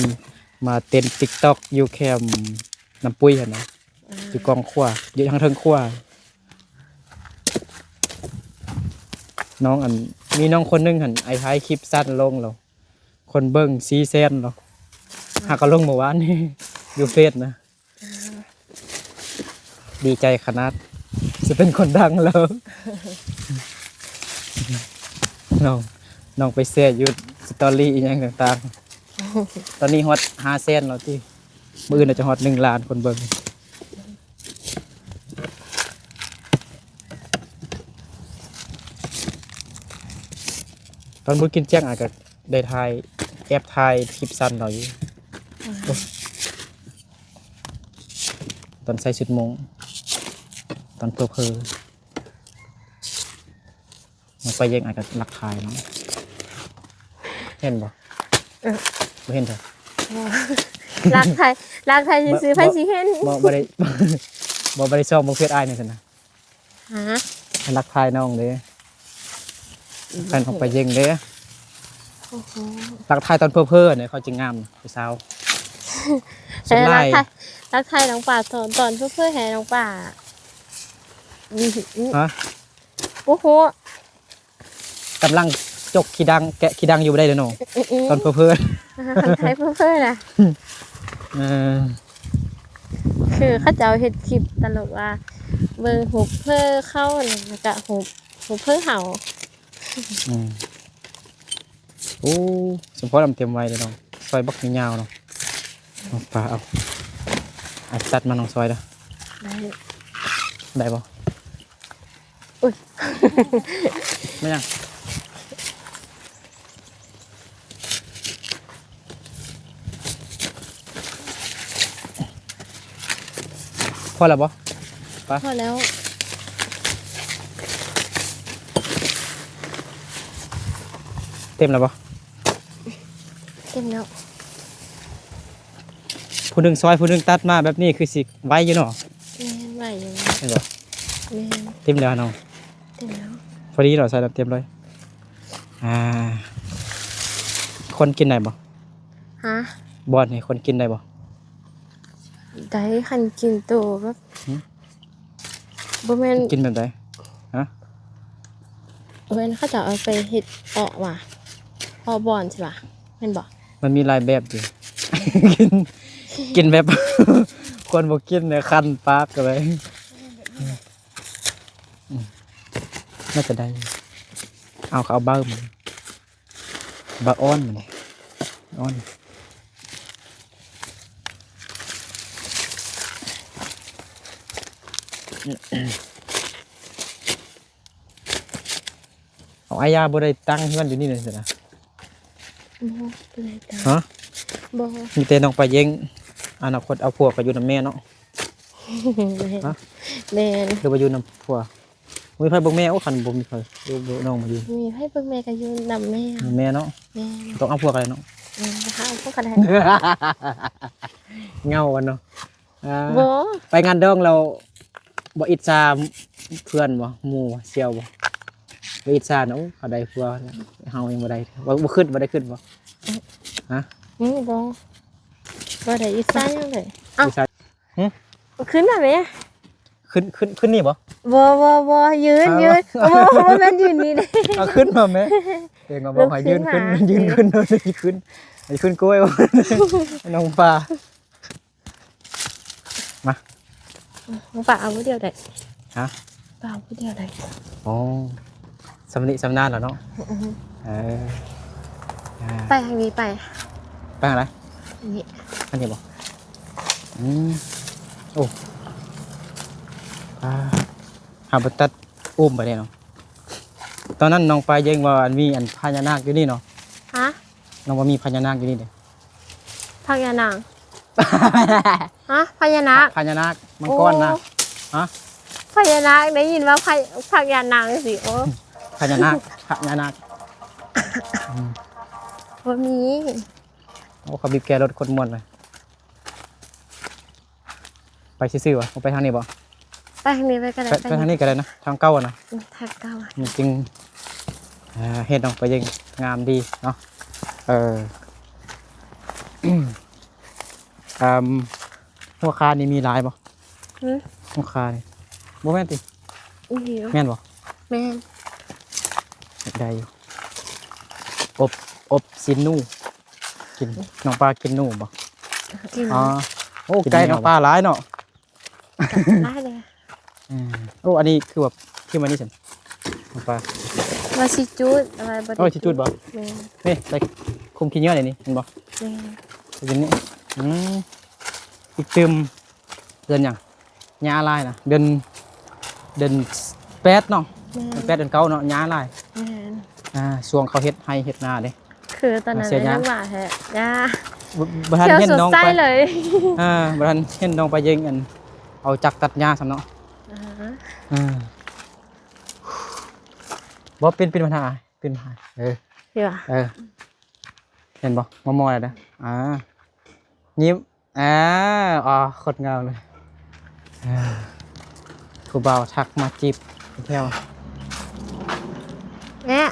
ມາເຕັ້ນຕິກຕັອກຢູ່ແຄມນ້ຳປຸ້ຍຫັ້ນນະ. ອືມ ຢູ່ກ້ອງຂົວ ຢູ່ທາງເທິງຂົວ. ນ້ອງອັນ ມີນ້ອງຄົນໜຶ່ງຫັ້ນ ອ້າຍຖ່າຍຄລິບສັ້ນລົງແລ້ວ ຄົນເບິ່ງສີ່ແສນແລ້ວ. ຫາກໍລົງເມື່ອວານນີ້ຢູ່ເຟສນະ. ດີໃຈຂະໜາດ ຊິເປັນຄົນດັງແລ້ວ. ນ້ອງ ນ້ອງໄປແຊຢູ່ສະຕໍຣີອີ່ຫຍັງຕ່າງໆ ຕອນນີ້ຮອດຫ້າແສນແລ້ວຕິ. ມື້ອື່ນໜ້າຈະຮອດໜຶ່ງລ້ານຄົນເບິ່ງ. ຕອນບຸນກິນຈຽງ ອາ ກໍໄດ້ຖ່າຍ ແອບຖ່າຍຄລິບສັ້ນລາວຢູ່. ອືມ ໂອ້ຍ ຕ ອນໃສ່ຊຸດໂມ່ງ ຕອນເພີ້ໆ ມັນໄປແຍ່ງອາຍກັບລັກຖ່າຍເນາະ ເຫັນບໍ່? ເອີ ບໍ່ເຫັນເທື່ອ ລັກຖ່າຍ ລັກຖ່າຍຊື່ໆ ບໍ່ ໃຜຊິເຫັນ? ບໍ່ ບໍ່ໄດ້ ບໍ່ ບໍ່ໄດ້ສ່ອງເບິ່ງເຟສອ້າຍນີ້ຊັ້ນນະ. ຮະ? ລັກຖ່າຍນ້ອງເດ້ ແຟນອອກໄປເຢັງເດ້. ໂອ້ໂຫ ລັກຖ່າຍຕອນເພີ້ໆ ນີ້ເຂົາຈຶ່ງງາມຜູ້ສາວ. ສ່ວນຫຼາຍ ລັກຖ່າຍ ລັກຖ່າຍນ້ອງປາຕອນ ຕອນເພີ້ໆ ໃຫ້ນ້ອງປາ ອື ຮະ? ໂອ້ໂຫ ກຳລັງຈົກຂີ້ດັງ ແກະຂີ້ດັງຢູ່ບໍ່ໄດ້ເລີຍນ້ອງ ອື ຕອນເພີ້ໆ ຕອນຖ່າຍເພີ້ໆ ນະ. ເອີ ຄືເຂົາເຈົ້າເຮັດຄລິບຕະຫຼົກວ່າ ເບິ່ງຮູບເພີ້ເຂົາ ແລ້ວກະຮູບ ຮູບເພີ້ເຮົາ. ອື ໂອ້ ສົມພໍນຳເຕັມໄວ້ເດ້ນ້ອງ ຊອຍບັກຍາວໆ ເນາະ. ເອົາປາ ເອົາ ອັດຕັດມານ້ອງຊອຍເດີ້. ໄດ້ ໄດ້ບໍ່? ອຸ້ຍ ແມ່ນຫຍັງ? ພໍແລ້ວບໍ່? ໄປ ພໍແລ້ວ. ເຕັມແລ້ວບໍ່? ເຕັມແລ້ວ. ຜູ້ໜຶ່ງຊອຍ ຜູ້ໜຶ່ງຕັດມາແບບນີ້ ຄືຊິໄວຢູ່ເນາະ. ແມ່ນ ໄວຢູ່. ເຫັນບໍ່? ແມ່ນ. ເຕັມແລ້ວເນາະ. ເຕັມແລ້ວ. ພໍດີເນາະ ໃສ່ນ້ຳເຕັມເລີຍ. ອ່າ ຄົນກິນໄດ້ບໍ່? ຮະ? ບ່ອນນີ້ຄົນກິນໄດ້ບໍ່? ໄດ້ ຄັນກິນໂຕແບບ ຫື? ບໍ່ແມ່ນ ກິນແບບໃດ? ຮະ? ບໍ່ແມ່ນເຂົາເຈົ້າເອົາໄປເຮັດເອາະຫວາ? ເອາະບ່ອນຊີ້ຫວາ? ແມ່ນບໍ່? ມັນມີຫຼາຍແບບຢູ່. ກິນ ກິນແບບຄົນບໍ່ກິນເນຍ ຄັນປາກກໍໄດ້. ອືມ ໜ້າຈະໄດ້. ເອົາ ເຂົາເອົາເບົ້າມາ ບັກອ່ອນມັນນີ້ ອ່ອນ. ເອົາ ອາຍາບໍ່ໄດ້ຕັ້ງເຮືອນຢູ່ນີ້ແມ່ນຊັ້ນນະ? ບໍ່ ບໍ່ໄດ້ຕັ້ງ. ຮະ? ບໍ່. ມີແຕ່ນ້ອງປາເຢັງ ອະນາຄົດເອົາຜົວກໍຢູ່ນຳແມ່ເນາະ. ແມ່ນ. ຮະ? ແມ່ນ. ຫຼືວ່າຢູ່ນຳຜົວ? ບໍ່ມີໃຜເບິ່ງແມ່. ໂອ້ ຄັນບໍ່ມີໃຜ ລູກນ້ອງມາຢູ່ ບໍ່ມີໃຜເບິ່ງແມ່ກໍຢູ່ນຳແມ່. ນຳແມ່ເນາະ. ແມ່ນ. ຕ້ອງເອົາຜົວກັນແຫຼະເນາະ. ແມ່ນ. ເອົາຜົວກັນແຫຼະ. ເຫງົາກັນເນາະ. ອ່າ ບໍ່ ໄປງານດອງແລ້ວບໍ່ອິດສາເພື່ອນບໍ່? ໝູ່ສ່ຽວບໍ່? ບໍ່ອິດສານະ? ໂອ້ ເຂົາໄດ້ຜົວ ເຮົາຍັງບໍ່ໄດ້. ບໍ່ ບໍ່ຄິດ ບໍ່ໄດ້ຄິດບໍ່? ອືມ ຮະ? ອືມ ບໍ່ ບໍ່ໄດ້ອິດສາຫຍັງເລີຍ. ເອົ້າ ອິດສາ ຫື? ຂຶ້ນມາແມ່. ຂຶ້ນ ຂຶ້ນ ຂຶ້ນນີ້ບໍ່? ບໍ່ ບໍ່ ບໍ່ ຢືນ ຢືນ. ບໍ່ ບໍ່ແມ່ນຢືນນີ້ເດ້. ເອົາຂຶ້ນມາແມ່. ເອງກໍບອກໃຫ້ຢືນຂຶ້ນ ລຸກຂຶ້ນມາ ຢືນຂຶ້ນ ຢືນຂຶ້ນ ໃຫ້ຂຶ້ນກ້ວຍ. ນ້ອງປາ ມາ ນ້ອງປາເອົາຜູ້ດຽວໄດ້. ຮະ? ປາເອົາຜູ້ດຽວໄດ້. ອໍ ຊຳນິຊຳນານແລ້ວເນາະ. ອື ເອີ ອ່າ ໄປທາງນີ້ໄປ. ໄປທາງໃດ? ນີ້ ອັນນີ້ບໍ່? ອືມ ໂອ້ ອ່າ ຫາບໍ່ຕັດ ອຸ້ມໄປເດ້ເນາະ. ຕອນນັ້ນນ້ອງປາເຢັງວ່າ ອັນ ມີ ອັນ ພະຍານາກຢູ່ນີ້ເນາະ. ຮະ? ນ້ອງວ່າມີພະຍານາກຢູ່ນີ້ເດ້. ພະຍານາກ? ຮະ? ພະຍານາກ? ພະຍານາກ ມັງກອນນະ. ໂອ້ ຮະ? ພະຍານາກ ໄດ້ຍິນວ່າພະ ພະຍານາກຈັ່ງຊີ້. ໂອ້ ພະຍານາກ ພະຍານາກ. ອືມ ບໍ່ມີ. ໂອ້ ເຂົາບີບແກລົດໂຄດມ່ວນເລີຍ. ໄປຊື່ໆ ຫວາ? ບໍ່ໄປທາງນີ້ບໍ່? ໄປທາງນີ້ໄປກໍໄດ້. ໄປ ໄປທາງນີ້ກໍໄດ້ນະ ທາງເກົ່ານະ. ອືມ ທາງເກົ່າ. ມັນຈຶ່ງ ເອີ ເຮັດນ້ອງປາເຢັງງາມດີເນາະ. ເອີ ອືມ ຫົວຄານີ້ມີຫຼາຍບໍ່? ຫື? ຫົວຄານີ້ ບໍ່ແມ່ນຕິ? ມີ. ແມ່ນບໍ່? ແມ່ນ. ໄດ້ຢູ່. ອົບ ອົບຊີ້ນໜູກິນ. ນ້ອງປາກິນໜູບໍ່? ກິນ. ອໍ ໂອ້ ໄກ່ນ້ອງປາຫຼາຍເນາະ. ຫຼາຍເດ້. ອືມ ໂອ້ ອັນນີ້ຄືແບບ ຖິ້ມອັນນີ້ຊັ້ນ ນ້ອງປາ. ວ່າຊິຈູດ ແຕ່ວ່າບໍ່ໄດ້. ໂອ້ ຊິຈູດບໍ່? ແມ່ນ. ນີ້ ໃສ່ຄຸມຂີ້ເຫຍື້ອນີ້ ເຫັນບໍ່? ແມ່ນ. ໃສ່ນີ້. ອືມ ອີກຕື່ມ ເດືອນຫຍັງ? ຫຍ້າຫຼາຍນະ ເດືອນ ເດືອນແປດເນາະ. ແມ່ນ. ເດືອນແປດ ເດືອນເກົ້າເນາະ ຫຍ້າຫຼາຍ. ແມ່ນ. ອ່າ ຊ່ວງເຂົາເຮັດໄຮ່ເຮັດນາເດ້. ຄືຕອນນັ້ນ ອ່າ ເສຍຫຍ້າ ຍັງວ່າແທ້ ຫຍ້າ ບໍ່ ບໍ່ທັນເຫັນນ້ອງໄປ ຂຽວສົດໃສເລີຍ. ອ່າ ບໍ່ທັນເຫັນນ້ອງປາເຢັງ ອັນ ເອົາຈັກຕັດຫຍ້າຊ້ຳເນາະ. ອ່າຮະ ເອີ ບໍ່ ປິ່ນ ປິ່ນມາຫາ ປິ່ນມາຫາ ເອີ ເຫັນບໍ່? ມໍ່ໆ ແລ້ວເດີ ອ່າ ຍິ້ມ ອ່າ ອໍ ໂຄດງາມເລີຍ. ເອີ ຜູ້ບ່າວທັກມາຈີບແຖວ ແມ່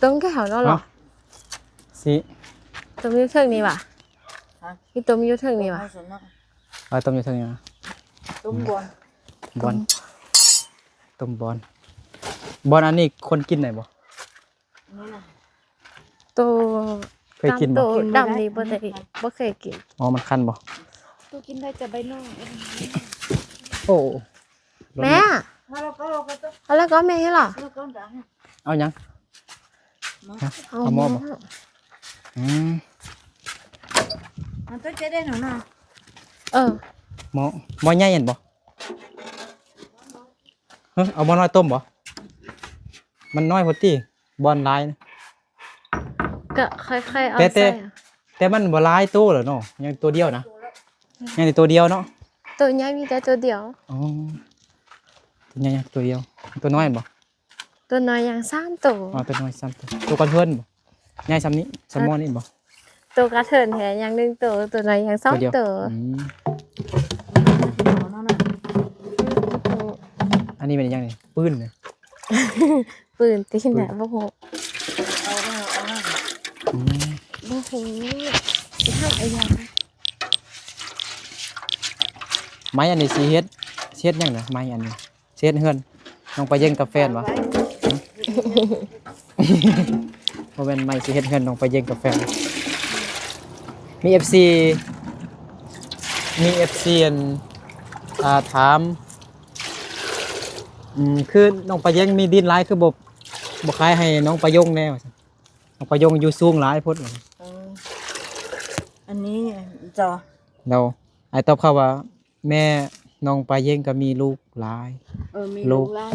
ຕົ້ມແກ້ວເນາະ. ຫະ? ຊິ ຕົ້ມຢູ່ເທິງນີ້ຫວາ? ຮະ? ມີຕົ້ມຢູ່ເທິງນີ້ຫວາ? ເອົາຕົ້ມຢູ່ເທິງນີ້ຫວາ? ຕົ້ມບອນ ບອນ ຕົ້ມບອນ ບອນ. ອັນນີ້ຄົນກິນໄດ້ບໍ່? ນີ້ນະ ໂຕ ເຄີຍກິນບໍ່? ໂຕດຳນີ້ບໍ່ໄດ້ ບໍ່ເຄີຍກິນ. ອໍ ມັນຄັນບໍ່? ໂຕກິນໄດ້ແຕ່ໃບນອກ. ໂອ້ ແມ່ ເອົາແລ້ວກໍແມ່ເຮັດລະ. ເອົາຫຍັງ? ເອົາໝໍ້ບໍ່? ອືມ ມັນຕ້ອງເຈັດເດ້ໜູນະ. ເອີ ໝໍ້ ໝໍ້ໃຫຍ່ຫັ້ນບໍ່? ເອີ ເອົາໝໍ້ນ້ອຍຕົ້ມບໍ່? ມັນນ້ອຍໂພດຕິ ບ່ອນຫຼາຍນະ. ກໍຄ່ອຍໆເອົາ ແຕ່ ແຕ່ ແຕ່ມັນບໍ່ຫຼາຍໂຕແລ້ວເນາະ ຍັງໂຕດຽວນະ ຍັງແຕ່ໂຕດຽວເນາະ. ໂຕໃຫຍ່ມີແຕ່ໂຕດຽວ. ອໍ ໂຕໃຫຍ່ໂຕດຽວ ໂຕນ້ອຍບໍ່? ໂຕນ້ອຍຍັງສາມໂຕ. ອໍ ໂຕນ້ອຍສາມໂຕ. ໂຕກະເທີນບໍ່? ໃຫຍ່ຊ່ຳນີ້ ຊ່ຳໝໍ້ນີ້ບໍ່? ໂຕກະເທີນແທ້ຍັງໜຶ່ງໂຕ ໂຕນ້ອຍຍັງສອງໂຕ. ອືມ ອັນນີ້ແມ່ນຫຍັງນີ້? ປືນນະ? ປືນຕິນະ ບໍ່ຮູ້. ອືມ ບໍ່ຮູ້ ຊິເຮັດອີ່ຫຍັງ? ໄມ້ອັນນີ້ຊິເຮັດ ຊິເຮັດຫຍັງນະ? ໄມ້ອັນນີ້ຊິເຮັດເຮືອນ ນ້ອງປາເຢັງກັບແຟນຫວາ? ບໍ່ແມ່ນ ໄມ້ຊິເຮັດເຮືອນນ້ອງປາເຢັງກັບແຟນ. ມີເອັຟຊີ ມີເອັຟຊີ ອັນ ອ່າ ຖາມ ອືມ ຄືນ້ອງປາເຢັງມີດິນຫຼາຍ ຄືບໍ່ ບໍ່ຂາຍໃຫ້ນ້ອງປາຍົງແດ່ວ່າຊັ້ນ. ນ້ອງປາຍົງຢູ່ສູງຫຼາຍໂພດ. ເອີ ອັນນີ້ເຈົ້າ ແລ້ວອ້າຍຕອບເຂົາວ່າ ແມ່ນ້ອງປາເຢັງກໍມີລູກຫຼາຍ. ເອີ ມີລູກຫຼາຍ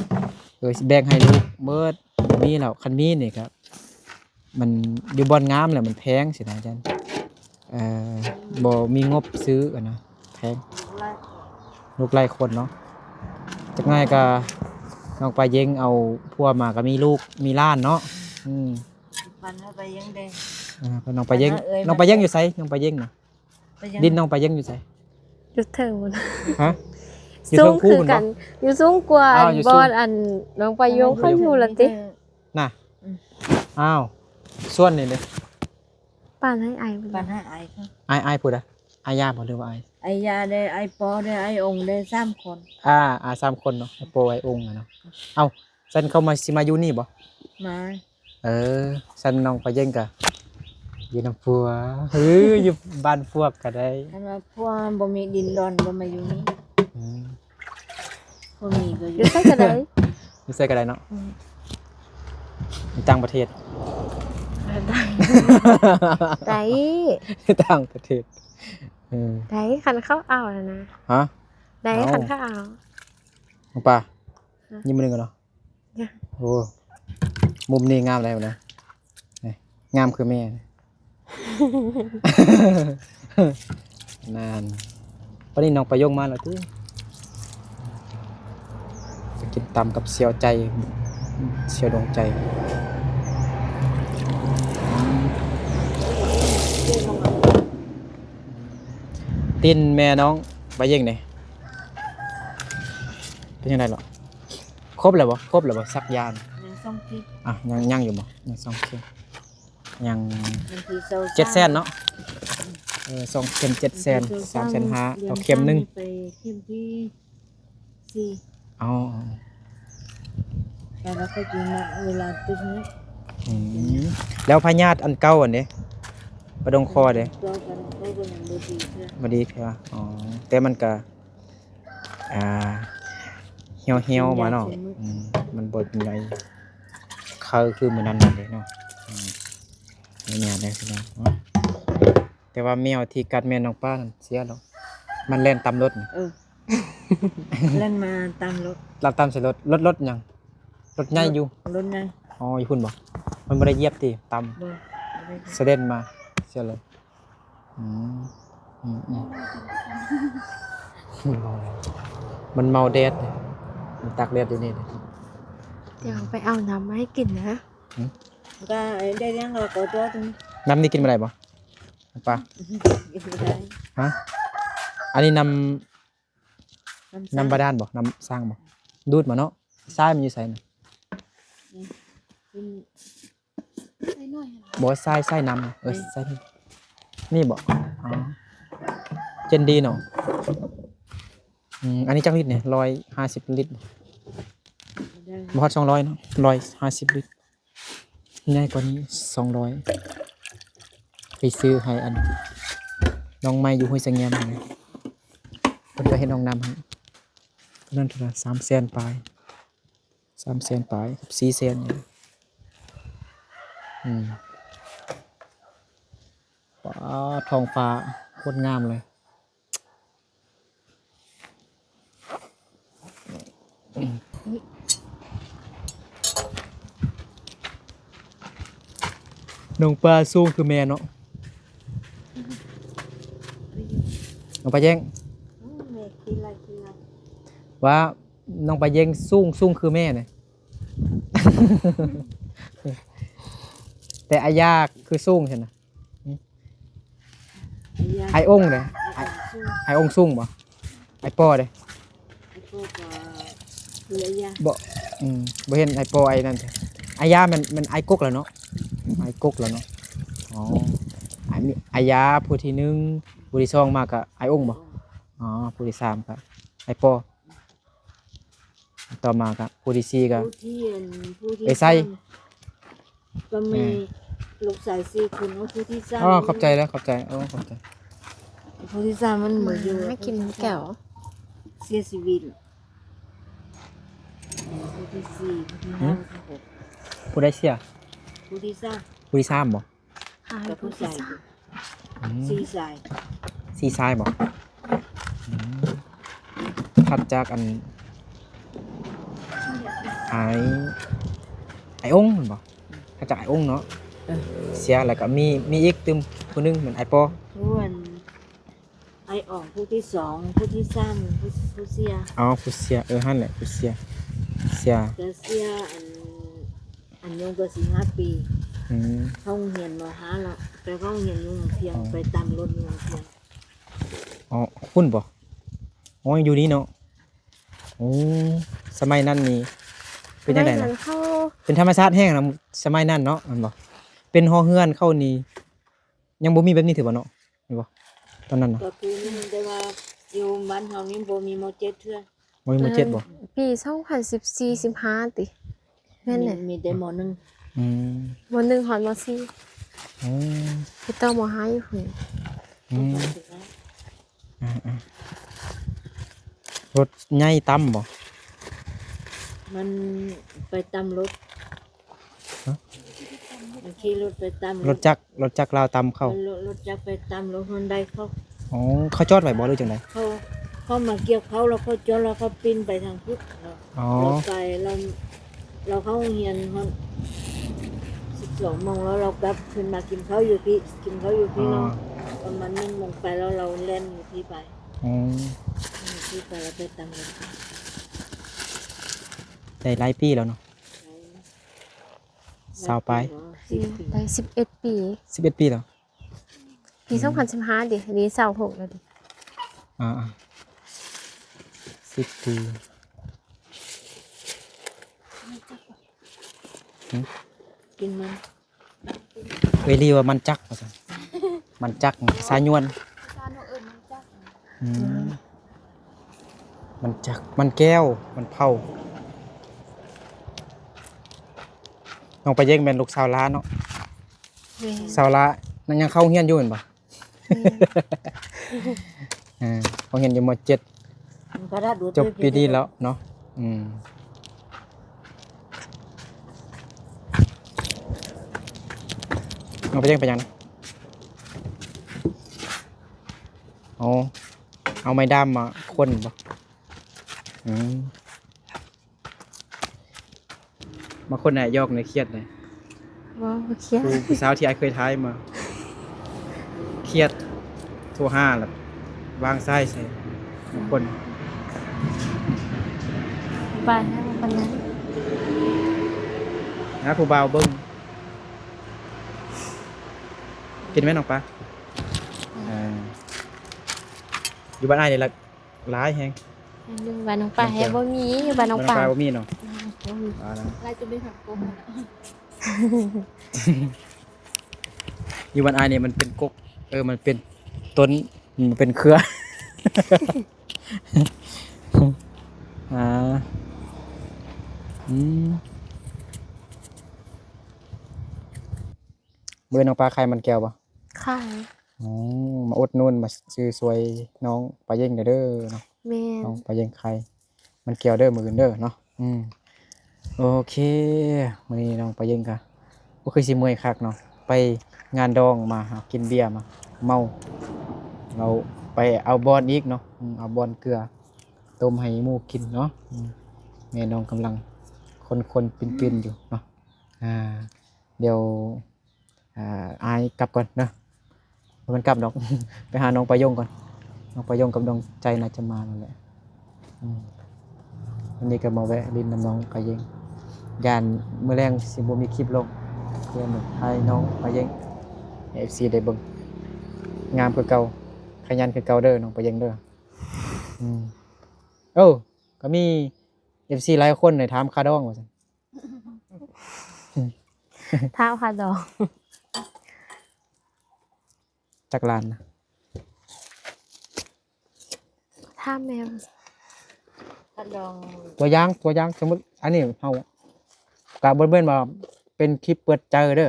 ເອີ ຊິແບ່ງໃຫ້ລູກເບິດ ບໍ່ມີແລ້ວ. ຄັນມີນີ້ກໍ ມັນຢູ່ບ່ອນງາມແລ້ວມັນແພງຊີ້ນະ ຈັ່ງ ເອີ ບໍ່ມີງົບຊື້ຫັ້ນນະ ແພງ. ລູກຫຼາຍຄົນເນາະ ຈັກໜ້ອຍກໍນ້ອງປາເຢັງເອົາຜົວມາກໍມີລູກມີຫຼານເນາະ. ອືມ ປັນໃຫ້ປາເຢັງເດ້. ເອີ ນ້ອງປາເຢັງ ນ້ອງປາເຢັງຢູ່ໃສ? ນ້ອງປາເຢັງນະ ປາເຢັງ ດິນນ້ອງປາເຢັງຢູ່ໃສ? ຢູ່ເທິງພຸ້ນ. ຮະ? ຢູ່ເທິງພູພຸ້ນບໍ່? ຢູ່ສູງກວ່າ ອ້າວ ຢູ່ສູງ ບ່ອນອັນນ້ອງປາຍົງເຂົາຢູ່ລະຕິ. ນະ ອືມ ອ້າວ ສ່ວນນີ້ເດ້ ປານໃຫ້ອ້າຍ ປານໃຫ້ອ້າຍເຂົາ. ອ້າຍ ອ້າຍຜູ້ໃດ? ອ້າຍຢາບໍ່ ຫຼືວ່າອ້າຍ? ອ້າຍຢາເດ້ ອ້າຍປໍເດ້ ອ້າຍອົງເດ້ ສາມຄົນ. ອ່າ ອ່າ ສາມຄົນເນາະ ອ້າຍປໍ ອ້າຍອົງນະເນາະ. ເອົ້າ ຊັ້ນເຂົາມາ ຊິມາຢູ່ນີ້ບໍ່? ມາ. ເອີ ຊັ້ນນ້ອງປາເຢັງກະຢູ່ນຳຜົວ ຫຼືຢູ່ບ້ານພວກກະໄດ້. ຄັນວ່າຜົວບໍ່ມີດິນດອນກໍມາຢູ່ນີ້. ອືມ ບໍ່ມີກໍຢູ່ ຢູ່ໃສກໍໄດ້ ຢູ່ໃສກໍໄດ້ເນາະ. ອືມ ຢູ່ຕ່າງປະເທດ ໄດ້ ຕ່າງປະເທດ. ເອີ ໄດ້ ຄັນເຂົາເອົານະ. ຮະ? ໄດ້ ເອົ້າ ຄັນເຂົາເອົາ. ນ້ອງປາ ຮະ? ຍິ້ມມື້ໜຶ່ງກ່ອນເນາະ. ໂອ້ ມຸມນີ້ງາມແລ້ວນະ ນີ້ງາມຄືແມ່. ນັ້ນ ປານນີ້ນ້ອງປາຍົງມາແລ້ວຕິ ຈະກິນຕຳກັບສ່ຽວໃຈ ສ່ຽວດວງໃຈ. ຕີນແມ່ນ້ອງປາເຢັງນີ້ ເປັນຈັ່ງໃດເລາະ? ຄົບແລ້ວບໍ່? ຄົບແລ້ວບໍ່? ສັກຢານ ຍັງສອງເຂັມ. ອ່ະ ຍັງ ຍັງຢູ່ບໍ່? ຍັງສອງເຂັມ ຍັງ ວັນທີຊາວສາມ ເຈັດແສນເນາະ. ເອີ ສອງເຂັມເຈັດແສນ ສາມແສນຫ້າ ຕໍ່ເຂັມໜຶ່ງ ໄປເຂັມທີສີ່. ອໍ ແລ້ວກໍໄປກິນເວລາຕຶກນີ້. ອືມ ແລ້ວພະຍາດອັນເກົ່າອັນເດ ປະດົງຄໍເດ ກໍ ກໍ ກໍຍັງບໍ່ດີເທື່ອ ບໍ່ດີເທື່ອ. ອໍ ແຕ່ມັນກະ ອ່າ ຫ່ຽວໆມາເນາະ. ອືມ ມັນບໍ່ໄດ້ເຄີາຄືມື້ນັ້ນເດ້ເນາະ. ອືມ ຍາກແດ່ພີ່ນ້ອງເນາະ. ແຕ່ວ່າແມວທີ່ກັດແມ່ນ້ອງປານັ້ນເສຍແລ້ວ ມັນແລ່ນຕາມລົດ. ເອີ ແລ່ນມາຕາມລົດ ລັກຕາມໃສ່ລົດ. ລົດ ລົດຫຍັງ? ລົດໃຫຍ່ຢູ່ ລົດໃຫຍ່. ອໍ ຢູ່ພຸ້ນບໍ່? ມັນບໍ່ໄດ້ຢຽບຕິ ຕາມ ບໍ່ ບໍ່ໄດ້ຢຽບ ສະເດັດມາເສຍເລີຍ. ອືມ ອືມ ອືມ. ມັນເມົາແດດ ມັນຕາກແດດຢູ່ນີ້. ດຽວໄປເອົານ້ຳມາໃຫ້ກິນນະ. ຫຶ? ກະໄດ້ລ້ຽງກໍຕົວ ນ້ຳນີ້ກິນບໍ່ໄດ້ບໍ່? ປາ ກິນບໍ່ໄດ້. ຮະ? ອັນນີ້ນ້ຳ ນ້ຳ ນ້ຳບາດານບໍ່? ນ້ຳສ້າງບໍ່? ດູດມາເນາະ. ຊາຍມັນຢູ່ໃສນະ? ອືມ ກິນ ບໍ່ ຊາຍ ຊາຍນ້ຳ ເອີ ຊາຍນີ້ ນີ້ບໍ່? ອໍ ເຢັນດີເນາະ. ອືມ ອັນນີ້ຈັກລິດນີ້? ຮ້ອຍຫ້າສິບລິດ ບໍ່ຮອດສອງຮ້ອຍເນາະ ຮ້ອຍຫ້າສິບລິດ. ໃຫຍ່ກວ່ານີ້ສອງຮ້ອຍ ໄປຊື້ໃຫ້ອັນນ້ອງໃໝ່ຢູ່ຫ້ວຍສະແງມຫັ້ນນະ ເພິ່ນກໍເຮັດຫ້ອງນ້ຳໃຫ້. ຕອນນັ້ນເທົ່າໃດ? ສາມແສນປາຍ ສາມແສນປາຍກັບສີ່ແສນນີ້. ອືມ ວ້າ ທ້ອງຟ້າໂຄດງາມເລີຍ. ນ້ອງປາສູງຄືແມ່ເນາະ ນ້ອງປາແຢງ. ອືມ ແມ່ກິນລະ ກິນລະ ວ່ານ້ອງປາແຢງສູງ ສູງຄືແມ່ນະ ແຕ່ອາຍາຄືສູງຊັ້ນນະ. ອາຍາ ອາຍອົງເດ້? ອາຍ ອາຍອົງສູງ ອາຍອົງສູງບໍ່? ອາຍປໍເດ້? ອາຍປໍກໍຄືອາຍາ ບໍ່ ອືມ ບໍ່ເຫັນອາຍປໍ ອາຍນັ້ນ. ອາຍາແມ່ນ ແມ່ນອາຍກົກແລ້ວເນາະ ອາຍກົກແລ້ວເນາະ. ອໍ ອາຍ ມີອາຍາຜູ້ທີໜຶ່ງ ຜູ້ທີສອງມາກໍອາຍອົງບໍ່? ອໍ ຜູ້ທີສາມກໍອາຍປໍ. ຕໍ່ມາກະຜູ້ທີສີ່ກະ ຜູ້ທີ່ອັນ ຜູ້ທີ່ ໄປໃສ ສາມ ກໍມີ ເອີ ລູກຊາຍສີ່ຄົນ. ໂອ້ ຜູ້ທີ່ສາມ ອໍ ຂອບໃຈເດີ ຂອບໃຈ ໂອ້ ຂອບໃຈ. ຜູ້ທີ່ສາມມັນບໍ່ຢູ່ ມາກິນແກ້ວ ເສຍຊີວິດ. ຜູ້ທີສີ່ ຜູ້ທີຫ້າ ຫືມ ຜູ້ທີຫົກ ຜູ້ໃດເສຍ? ຜູ້ທີສາມ ຜູ້ທີສາມບໍ່? ອ້າວ ກັບຜູ້ຊາຍ ຜູ້ຊາຍ ອືມ ສີ່ຊາຍ ສີ່ຊາຍບໍ່? ອືມ ຖັດຈາກອັນ ອ້າຍ ອ້າຍອົງແມ່ນບໍ່? ອືມ ຖັດຈາກອ້າຍອົງເນາະ ເອີ ເສຍ ແລ້ວກໍມີ ມີອີກຕື່ມຜູ້ໜຶ່ງແມ່ນອ້າຍປໍ ຜູ້ອັນ ອ້າຍອອງ ຜູ້ທີສອງ ຜູ້ທີສາມ ຜູ້ ຜູ້ເສຍ. ອໍ ຜູ້ເສຍ ເອີ ຫັ້ນແຫຼະ ຜູ້ເສຍ ເສຍ ແຕ່ເສຍອັນ ອາຍຸກໍສິບຫ້າປີ. ອືມ ເຂົ້າໂຮງຮຽນ ມໍຫ້າ ແລ້ວ ໄປເຂົ້າໂຮງຮຽນຢູ່ວັງວຽງ. ອໍ ໄປຕາມລົດຢູ່ວັງວຽງ. ອໍ ພຸ້ນບໍ່? ອໍ ຍັງຢູ່ນີ້ເນາະ. ໂອ້ ສະໄໝນັ້ນນີ້ເປັນຈັ່ງໃດນະ? ສະໄໝນັ້ນເຂົາ ເປັນທຳມະຊາດແຮງນະ ສະໄໝນັ້ນເນາະ ແມ່ນບໍ່? ເປັນຫໍເຮືອນເຂົານີ້ ຍັງບໍ່ມີແບບນີ້ຖືກບໍ່ເນາະ ແມ່ນບໍ່? ຕອນນັ້ນນະ ກໍຄືນີ້ ແຕ່ວ່າຢູ່ບ້ານເຮົານີ້ບໍ່ມີ ມໍເຈັດເທື່ອ. ບໍ່ມີ ມໍເຈັດບໍ່? ເອີ ປີສອງພັນສິບສີ່ ສິບຫ້າຕິ ແມ່ນແຫຼະ ມີ ມີແຕ່ ມໍໜຶ່ງ. ອືມ ມໍໜຶ່ງຮອດ ມໍສີ່. ໂອ້ ໄປຕໍ່ ມໍຫ້າ ຢູ່ພຸ້ນ. ອືມ ອ່າໆ ລົດໃຫຍ່ຕຳບໍ່? ມັນໄປຕຳລົດ. ຮະ? ມັນຂີ່ລົດໄປຕຳລົດ ລົດຈັກ ລົດຈັກລາວຕຳເຂົ້າ. ລົດ ລົດຈັກໄປຕຳລົດຮອນໄດເຂົ້າ. ອໍ ເຂົາຈອດໄວ້ບໍ່ ຫຼືຈັ່ງໃດ? ເຂົາ ເຂົາມາກ່ຽວເຂົ້າ ແລ້ວເຂົາຈອດ ແລ້ວເຂົາປິ່ນໄປທາງພຸ້ນ. ອໍ ລາວໄປ ລາວ ລາວເຂົ້າໂຮງຮຽນຮອດສິບສອງໂມງ ແລ້ວລາວກັບຄືນມາກິນເຂົ້າຢູ່ພີ້ ກິນເຂົ້າຢູ່ພີ້ເນາະ. ອໍ ປະມານໜຶ່ງໂມງໄປ ແລ້ວລາວແລ່ນຢູ່ພີ້ໄປ. ອໍ ຢູ່ພີ້ໄປ ແລ້ວໄປຕຳລົດ. ໄດ້ຫຼາຍປີແລ້ວເນາະ? ຊາວປາຍ ອືມ ໄດ້ສິບເອັດປີ ສິບເອັດປີແລ້ວ. ປີ ອືມ ສອງພັນສິບຫ້າເດ ອັນນີ້ຊາວຫົກແລ້ວເດ. ອ່າໆ ສິບປີ. ຫຶ? ກິນມັນ ເອື້ອຍລີວ່າມັນຈັກວ່າຊັ້ນ. ມັນຈັກ ພາສາຍວນ. ພາສາໜູເອີ້ນມັນຈັກ. ອືມ ມັນຈັກ ມັນແກ້ວ ມັນເຜົາ. ນ້ອງປາແຢງແມ່ນລູກສາວຫຼ້າເນາະ. ແມ່ນ ສາວຫຼ້າ ຍັງເຂົ້າໂຮງຮຽນຢູ່ແມ່ນບໍ່? ແມ່ນ ເອີ ເຂົ້າໂຮງຮຽນຢູ່ ມໍເຈັດ ມັນກໍໄດ້ດູ ຈົບປີນີ້ແລ້ວເນາະ. ອືມ ນ້ອງປາແຢງໄປຫຍັງນະ? ອໍ ເອົາໄມ້ດ້າມມາຄົນບໍ່? ອືມ ມາຄົນໃຫ້ຢອກໃນຄຽດໃດ. ບໍ່ ບໍ່ຄຽດ. ຜູ້ ຜູ້ສາວທີ່ອ້າຍເຄີຍຖ່າຍມາ ຄຽດ ໂທຫາແລ້ວວາງສາຍໃສ່. ຄົນ ປານນັ້ນປານນັ້ນ ຫາຜູ້ບ່າວເບິ່ງ ກິນແມ່ນນ້ອງປາ ອ່າ ຢູ່ບ້ານອ້າຍນີ້ລະ ຫຼາຍແຮງ ຢູ່ບ້ານນ້ອງປາແຮງບໍ່ມີ ຢູ່ບ້ານນ້ອງປາ ບ້ານນ້ອງປາບໍ່ມີເນາະ ອືມ ບໍ່ມີ ວ່າແລ້ວ ຫຼາຍຈົນໄດ້ຫາກົກ ຢູ່ບ້ານອ້າຍນີ້ມັນເປັນກົກ ເອີ ມັນເປັນຕົ້ນ ມັນເປັນເຄືອ ອ່າ ອືມ ມື້ໜຶ່ງປາຂາຍມັນແກ້ວບໍ່? ຂາຍ ອໍ ມາອຸດໜູນ ມາຊື້ຊ່ວຍນ້ອງປາເຢັງແດ່ເດີເນາະ ແມ່ນ ນ້ອງປາເຢັງຂາຍມັນແກ້ວເດີ ມື້ອື່ນເດີເນາະ ອືມ ໂອເຄ ມື້ນີ້ນ້ອງປາເຢັງກະ ໂອ້ ຄືຊິເມື່ອຍຄັກເນາະ ໄປງານດອງມາ ຫາກິນເບຍມາ ເມົາ ເອົາ ໄປເອົາບອນອີກເນາະ ອືມ ເອົາບອນເກືອຕົ້ມໃຫ້ໝູກິນເນາະ ອືມ ແມ່ນ້ອງກຳລັງຄົນໆ ປິ່ນໆ ຢູ່ເນາະ ອ່າ ດຽວ ອ່າ ອ້າຍກັບກ່ອນເນາະ ບໍ່ແມ່ນກັບດອກ ໄປຫານ້ອງປາຍົງກ່ອນ ນ້ອງປາຍົງກັບນ້ອງໃຈໜ້າຈະມາແລ້ວແຫຼະ ອືມ ວັນນີ້ກໍມາແວະຫຼິ້ນນຳນ້ອງປາເຢັງ ຢ້ານມື້ແລງຊິບໍ່ມີຄລິບລົງ ເພື່ອໃຫ້ນ້ອງປາເຢັງ ໃຫ້ເອັຟຊີໄດ້ເບິ່ງ ງາມຄືເກົ່າ ຂະຫຍັນຄືເກົ່າເດີ ນ້ອງປາເຢັງເດີ ອືມ ໂອ້ ກໍມີເອັຟຊີຫຼາຍຄົນໃຫ້ຖາມຄ່າດອງວ່າຊັ້ນ ຖາມຄ່າດອງ ຈັກລ້ານນະ? ຖາມແມ່ ຄັນລອງ ຕົວຢ່າງ ຕົວຢ່າງ ສົມມຸດ ອັນນີ້ເຮົາກະບໍ່ແມ່ນວ່າເປັນຄລິບເປີດໃຈເດີ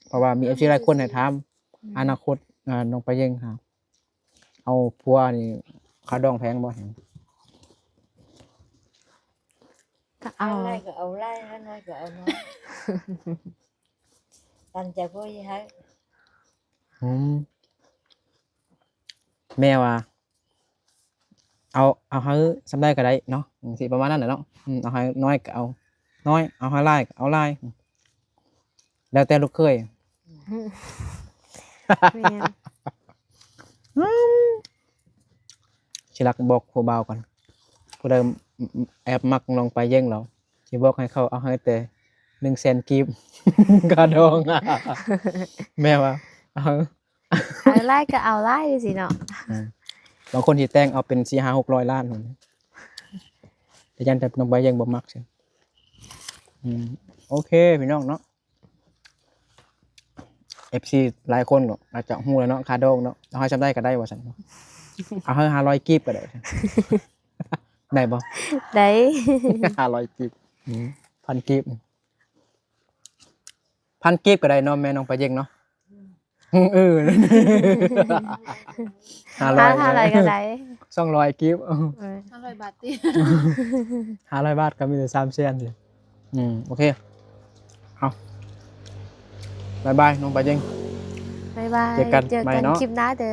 ເພາະວ່າມີເອັຟຊີຫຼາຍຄົນໃຫ້ຖາມ ອືມ ອະນາຄົດ ອ່າ ນ້ອງປາເຢັງຫາ ເອົາຜົວນີ້ຄ່າດອງແພງບໍ່? ກໍເອົາ ເອົາຫຼາຍກໍເອົາຫຼາຍ ເອົາໜ້ອຍກໍເອົາໜ້ອຍ ຕາມໃຈຜູ້ໃຫຍ່ໃຫ້ ອືມ ແມ່ວ່າ ເອົາ ເອົາໃຫ້ສ່ຳໃດກໍໄດ້ເນາະ ຊິປະມານນັ້ນແຫຼະເນາະ ອືມ ເອົາໃຫ້ນ້ອຍກໍເອົານ້ອຍ ເອົາໃຫ້ຫຼາຍກໍເອົາຫຼາຍ ແລ້ວແຕ່ລູກເຂີຍ ແມ່ນ ຊິລັກບອກຜູ້ບ່າວກ່ອນ ຜູ້ໃດແອບມັກນ້ອງປາເຢັງແລ້ວ ຊິບອກໃຫ້ເຂົາເອົາໃຫ້ແຕ່ໜຶ່ງແສນກີບ ຄ່າດອງ ແມ່ວ່າ ເອົາ ເອົາຫຼາຍກໍເອົາຫຼາຍຊີ້ເນາະ ເອີ ບາງຄົນຊິແຕ່ງເອົາເປັນສີ່ຫ້າຫົກຮ້ອຍລ້ານພຸ້ນ ແຕ່ຢ້ານແຕ່ນ້ອງປາເຢັງບໍ່ມັກຊີ້ ອືມ ໂອເຄ ພີ່ນ້ອງເນາະ ເອັຟຊີຫຼາຍຄົນກໍອາດຈະຮູ້ແລ້ວເນາະ ຄ່າດອງເນາະ ເອົາໃຫ້ສ່ຳໃດກໍໄດ້ວ່າຊັ້ນ ເອົາໃຫ້ຫ້າຮ້ອຍກີບກໍໄດ້ ໄດ້ບໍ່? ໄດ້ ຫ້າຮ້ອຍກີບ ອືມ ພັນກີບ ພັນກີບກໍໄດ້ເນາະ ແມ່ນ້ອງປາເຢັງເນາະ ອືມ ເອີ ຫ້າຮ້ອຍ ຫ້າຮ້ອຍກໍໄດ້ ສອງຮ້ອຍກີບ ເອີ ຫ້າຮ້ອຍບາດຕິ ຫ້າຮ້ອຍບາດກໍມີແຕ່ສາມແສນຕິ ອືມ ໂອເຄ ເອົາ ບາຍບາຍ ນ້ອງປາເຢັງ ບາຍບາຍ ເຈີກັນ ເຈີກັນໃໝ່ເນາະ ຄລິບໜ້າເດີ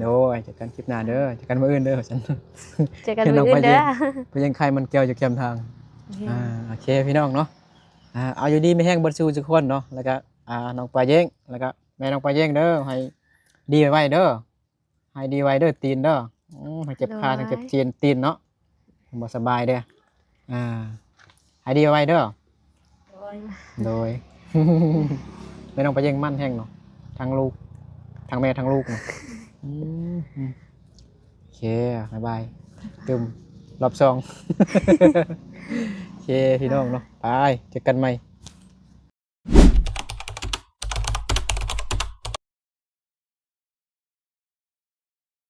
ໂດຍ ເຈີກັນຄລິບໜ້າເດີ ເຈີກັນມື້ອື່ນເດີ ເຈີກັນມື້ອື່ນເດີ ປາເຢັງຂາຍມັນແກ້ວຢູ່ແຄມທາງ ໂອເຄ ອ່າ ໂອເຄ ພີ່ນ້ອງເນາະ ອ່າ ເອົາ ຢູ່ດີມີແຮງເບິດສູ່ທຸກຄົນເນາະ ແລ້ວກະ ອ່າ ນ້ອງປາເຢັງ ແລ້ວກະແມ່ນ້ອງປາເຢັງເດີ ໃຫ້ດີໄວໆເດີ ໃຫ້ດີໄວເດີຕີນເດີ ອືມ ໃຫ້ເຈັບຂາ ໂດຍ ທັງເຈັບຕີນ ຕີນເນາະ ບໍ່ສະບາຍເດີ ອ່າ ໃຫ້ດີໄວເດີ ໂດຍ ໂດຍ ແມ່ນ້ອງປາເຢັງໝັ້ນແຮງເນາະ ທັງລູກ ທັງແມ່ທັງລູກເນາະ ອືມ ໂອເຄ ບາຍບາຍ ຕື່ມ ລອບສອງ ໂອເຄ ພີ່ນ້ອງເນາະ ໄປ ເຈີກັນໃໝ່